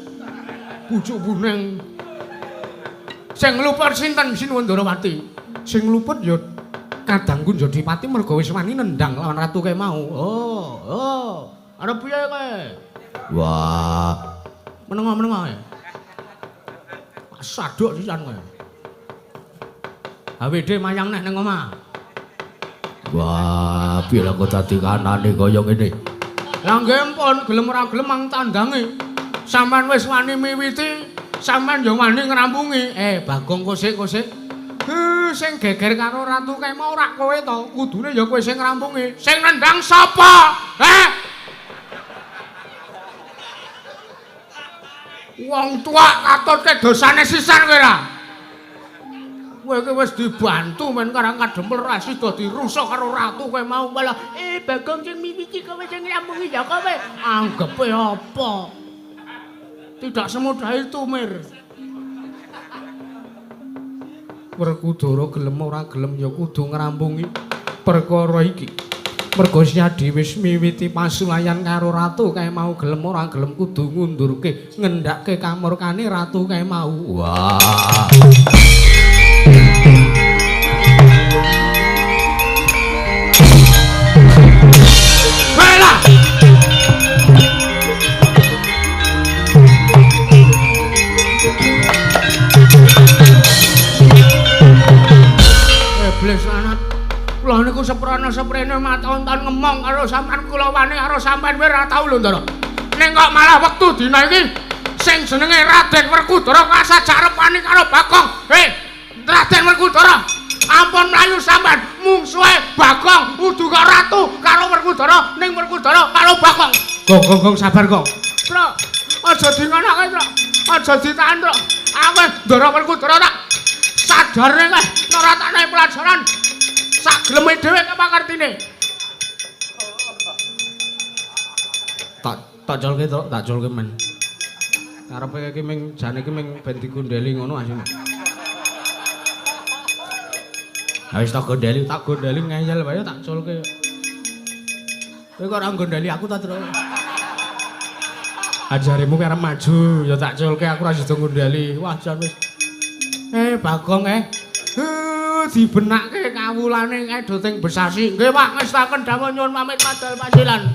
Bujuk buneng. Sing luput sinten Sinuwun Ndarawati? Sing luput ya kadangku Njodipati merga wis wani nendang lawan ratu kae mau. Oh, oh. Arep piye kowe? Wah. Menengo-menengo kowe. Saduk sisan kowe. AWD mayang neh ning omah. Wah, piye lha kok dadi kanane kaya ngene? Lah nggih pun gelem ora gelem mang tandange. Sampeyan wis wani miwiti, sampeyan ya wani ngrampungi. Bagong kosik-kosik. Sing geger karo ratu kae mau ora kowe to, kudune ya kowe sing ngrampungi. Sing nendang sapa? Heh? Wong tuwa katutke dosane sisan kowe ra. Kowe iki wis dibantu men Karang Kadempel ra sida dirusak karo ratu kowe mau malah Bagong sing miwiti kowe sing ngrampungi ya kowe. Anggepe apa? Tidak semudah itu, Mir. Werkudara gelem ora gelem ya kudu ngrampungi perkara iki. Merga Siadi wis miwiti pasulayan karo ratu kae mau gelem ora gelem kudu ngundurke ngendhake kamurkane ratu kae mau. Wah. Bela. Iblis anak. Kula niku seprana-seprene maton-ton ngemong karo sampean kula wani karo sampean kowe ora tau lho, Ndara. Ning kok malah wektu dina iki sing jenenge Raden Werkudara kasajak arep wani karo Bagong. Raden Werkudara, ampun mlayu sampean mungsuhe Bagong udu kok ratu karo Werkudara ning Werkudara karo Bagong. Gong gong gong sabar gong. Truk, aja dingonake, Truk. Aja ditahan, Truk. Aku Ndara Werkudara tak sadarne kae ora tak naik pelajaran. Sak geleme dhewe kepakartine. Tak colke, Truk, tak colke men. Karepe iki ming jane iki ming ben digondeli ngono asine. Ha wis tak gondeli ngeyel wae tak culke. Kowe kok ora gondeli aku ta, Truk? Ajaremu ki arep maju, ya tak culke aku ora sida gondeli. Wah, jan wis. Bagong dibenake kawulane kae do teng besasi. Nggih, Pak, ngestaken dawuh nyuwun pamit padal pasilan.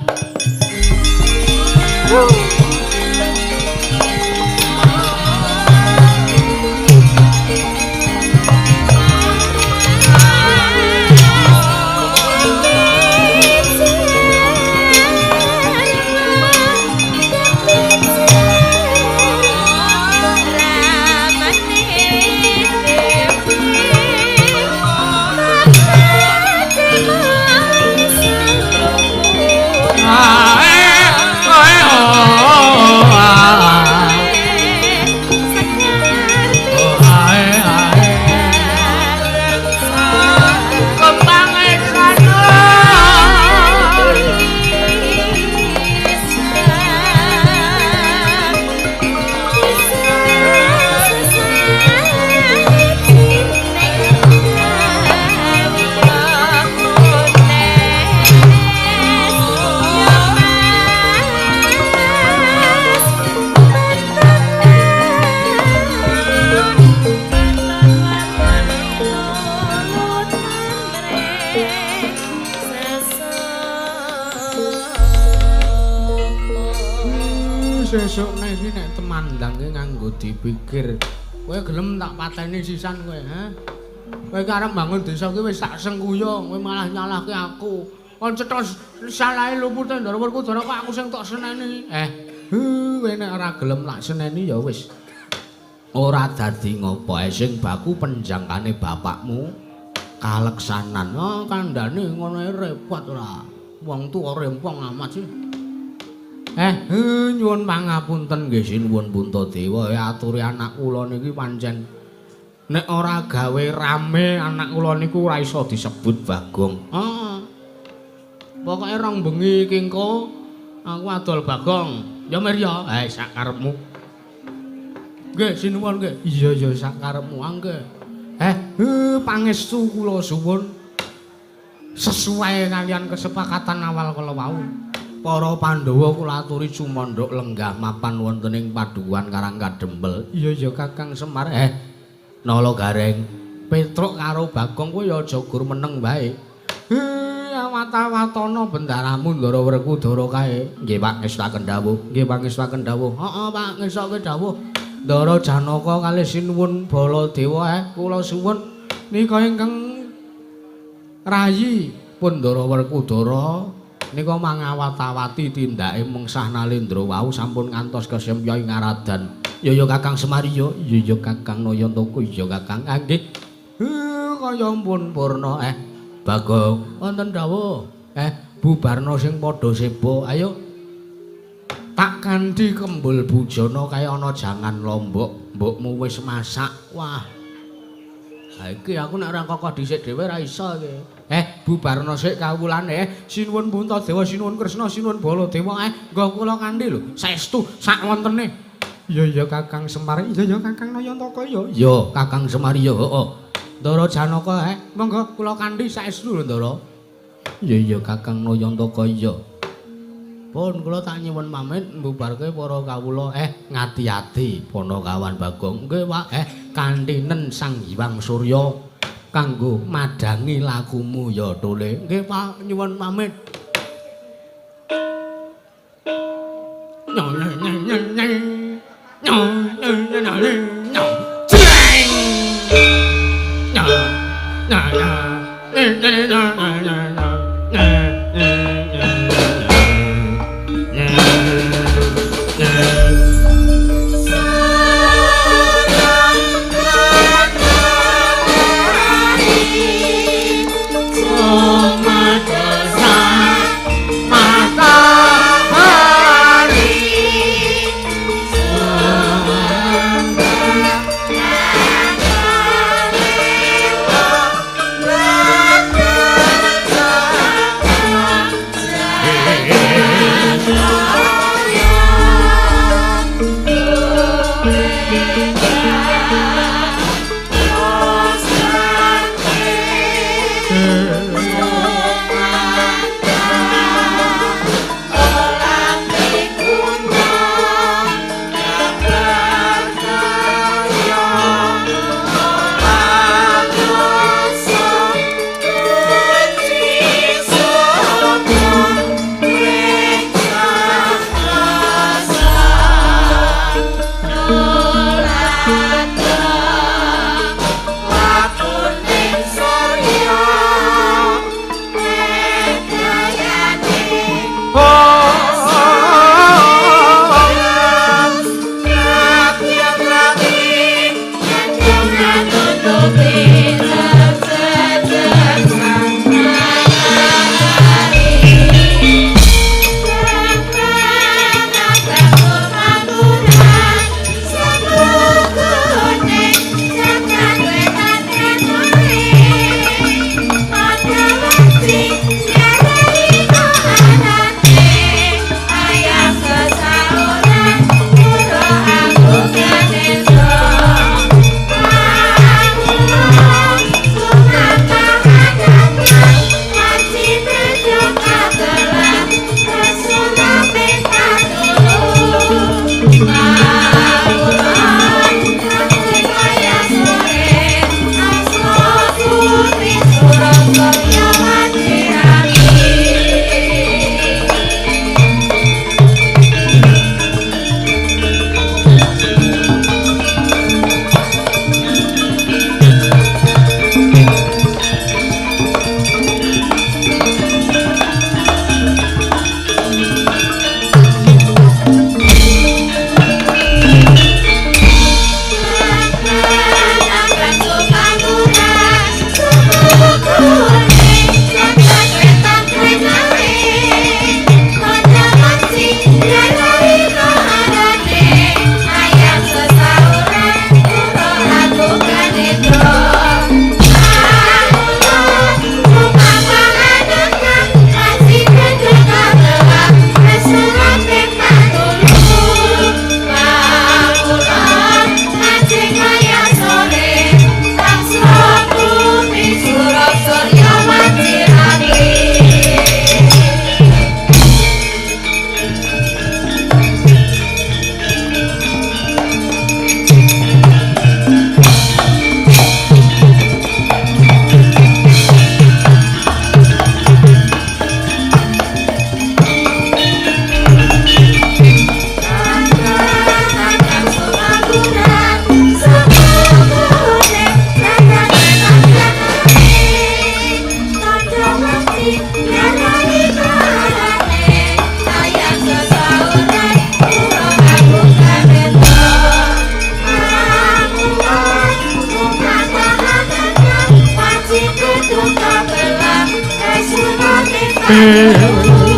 Sesuk nek iki nek temandang ki nganggo dipikir. Kowe gelem tak pateni sisan kowe, ha? Kowe iki arep bangun desa ki wis tak sengkuyung, kowe malah nyalahke aku. Kon cetha salahe lupute Ndara Werkudara kok aku sing tok seneni. Kowe nek ora gelem tak seneni ya wis. Ora dadi ngopo ae sing baku penjangkane bapakmu kaleksanan. Oh, kandhane ngono repot ora. Wong tuwa rempong amat sih. Nyuwun pangapunten nggih sinuwun Puntadewa, aturi anak kula niki pancen nek ora gawe rame anak kula niku ora iso disebut Bagong. Heeh. Pokoke rong bengi iki engko aku adol Bagong. Ya Mir ya, sak karepmu. Nggih sinuwun nggih. Iya ya sak karepmu angke. Pangestu kula suwun sesuai kalian kesepakatan awal kala wau. Para Pandhawa kula aturi cumandhuk lenggah mapan wonten ing padukuhan Karang Kadempel. Iya ya Kakang Semar. Nala Gareng, Petruk karo Bagong kowe ya aja gur meneng wae. Awat-awatana bendaramu Ndara Werkudara kae. Nggih Pak ngestakaken dawuh. Nggih Pak ngestakaken dawuh. Heeh Pak ngestakaken dawuh. Ndara Janaka kalih sinuwun Baladewa kula suwun nika ingkang rayi pun Ndara Werkudara nika mangawat-awati tindake mengsah Nalendra wau sampun ngantos kesempya ing aradan. Ya ya Kakang Semar ya, ya ya Kakang Nayantaka, ya Kakang. Nggih. Kaya ampun purna. Bagong wonten dawuh. Bubarna sing padha seba. Ayo. Tak kanthi kembul bujana kaya ana jangan lombok, mbokmu wis masak. Wah. Ha iki aku nek ora kokoh dhisik dhewe ora iso iki. Bubarna sik kawulane. Sinuwun Puntadewa, sinuwun Kresna, sinuwun Baladewa. Nggo kula kanthi lho. Saestu sak wontene. Iya ya Kakang Semar. Iya ya Kakang Nayantaka ya. Iya Kakang Semar ya, heeh. Ndara Janaka, monggo kula kanthi saestu lho Ndara. Iya ya Kakang Nayantaka iya. Pun kula tak nyuwun pamit mbubarke para kawula. Ngati-ati Panakawan Bagong. Nggih, Pak. Kantinen Sang Hyang Surya kanggo madhangi lakumu ya Tole. Nggih, Pak, nyuwun pamit. Nyong nyong nyong nyong. Nyong nyong nyong nyong. Jreng. Nyong nyong nyong. Nyong nyong nyong nyong. Ayam Amin.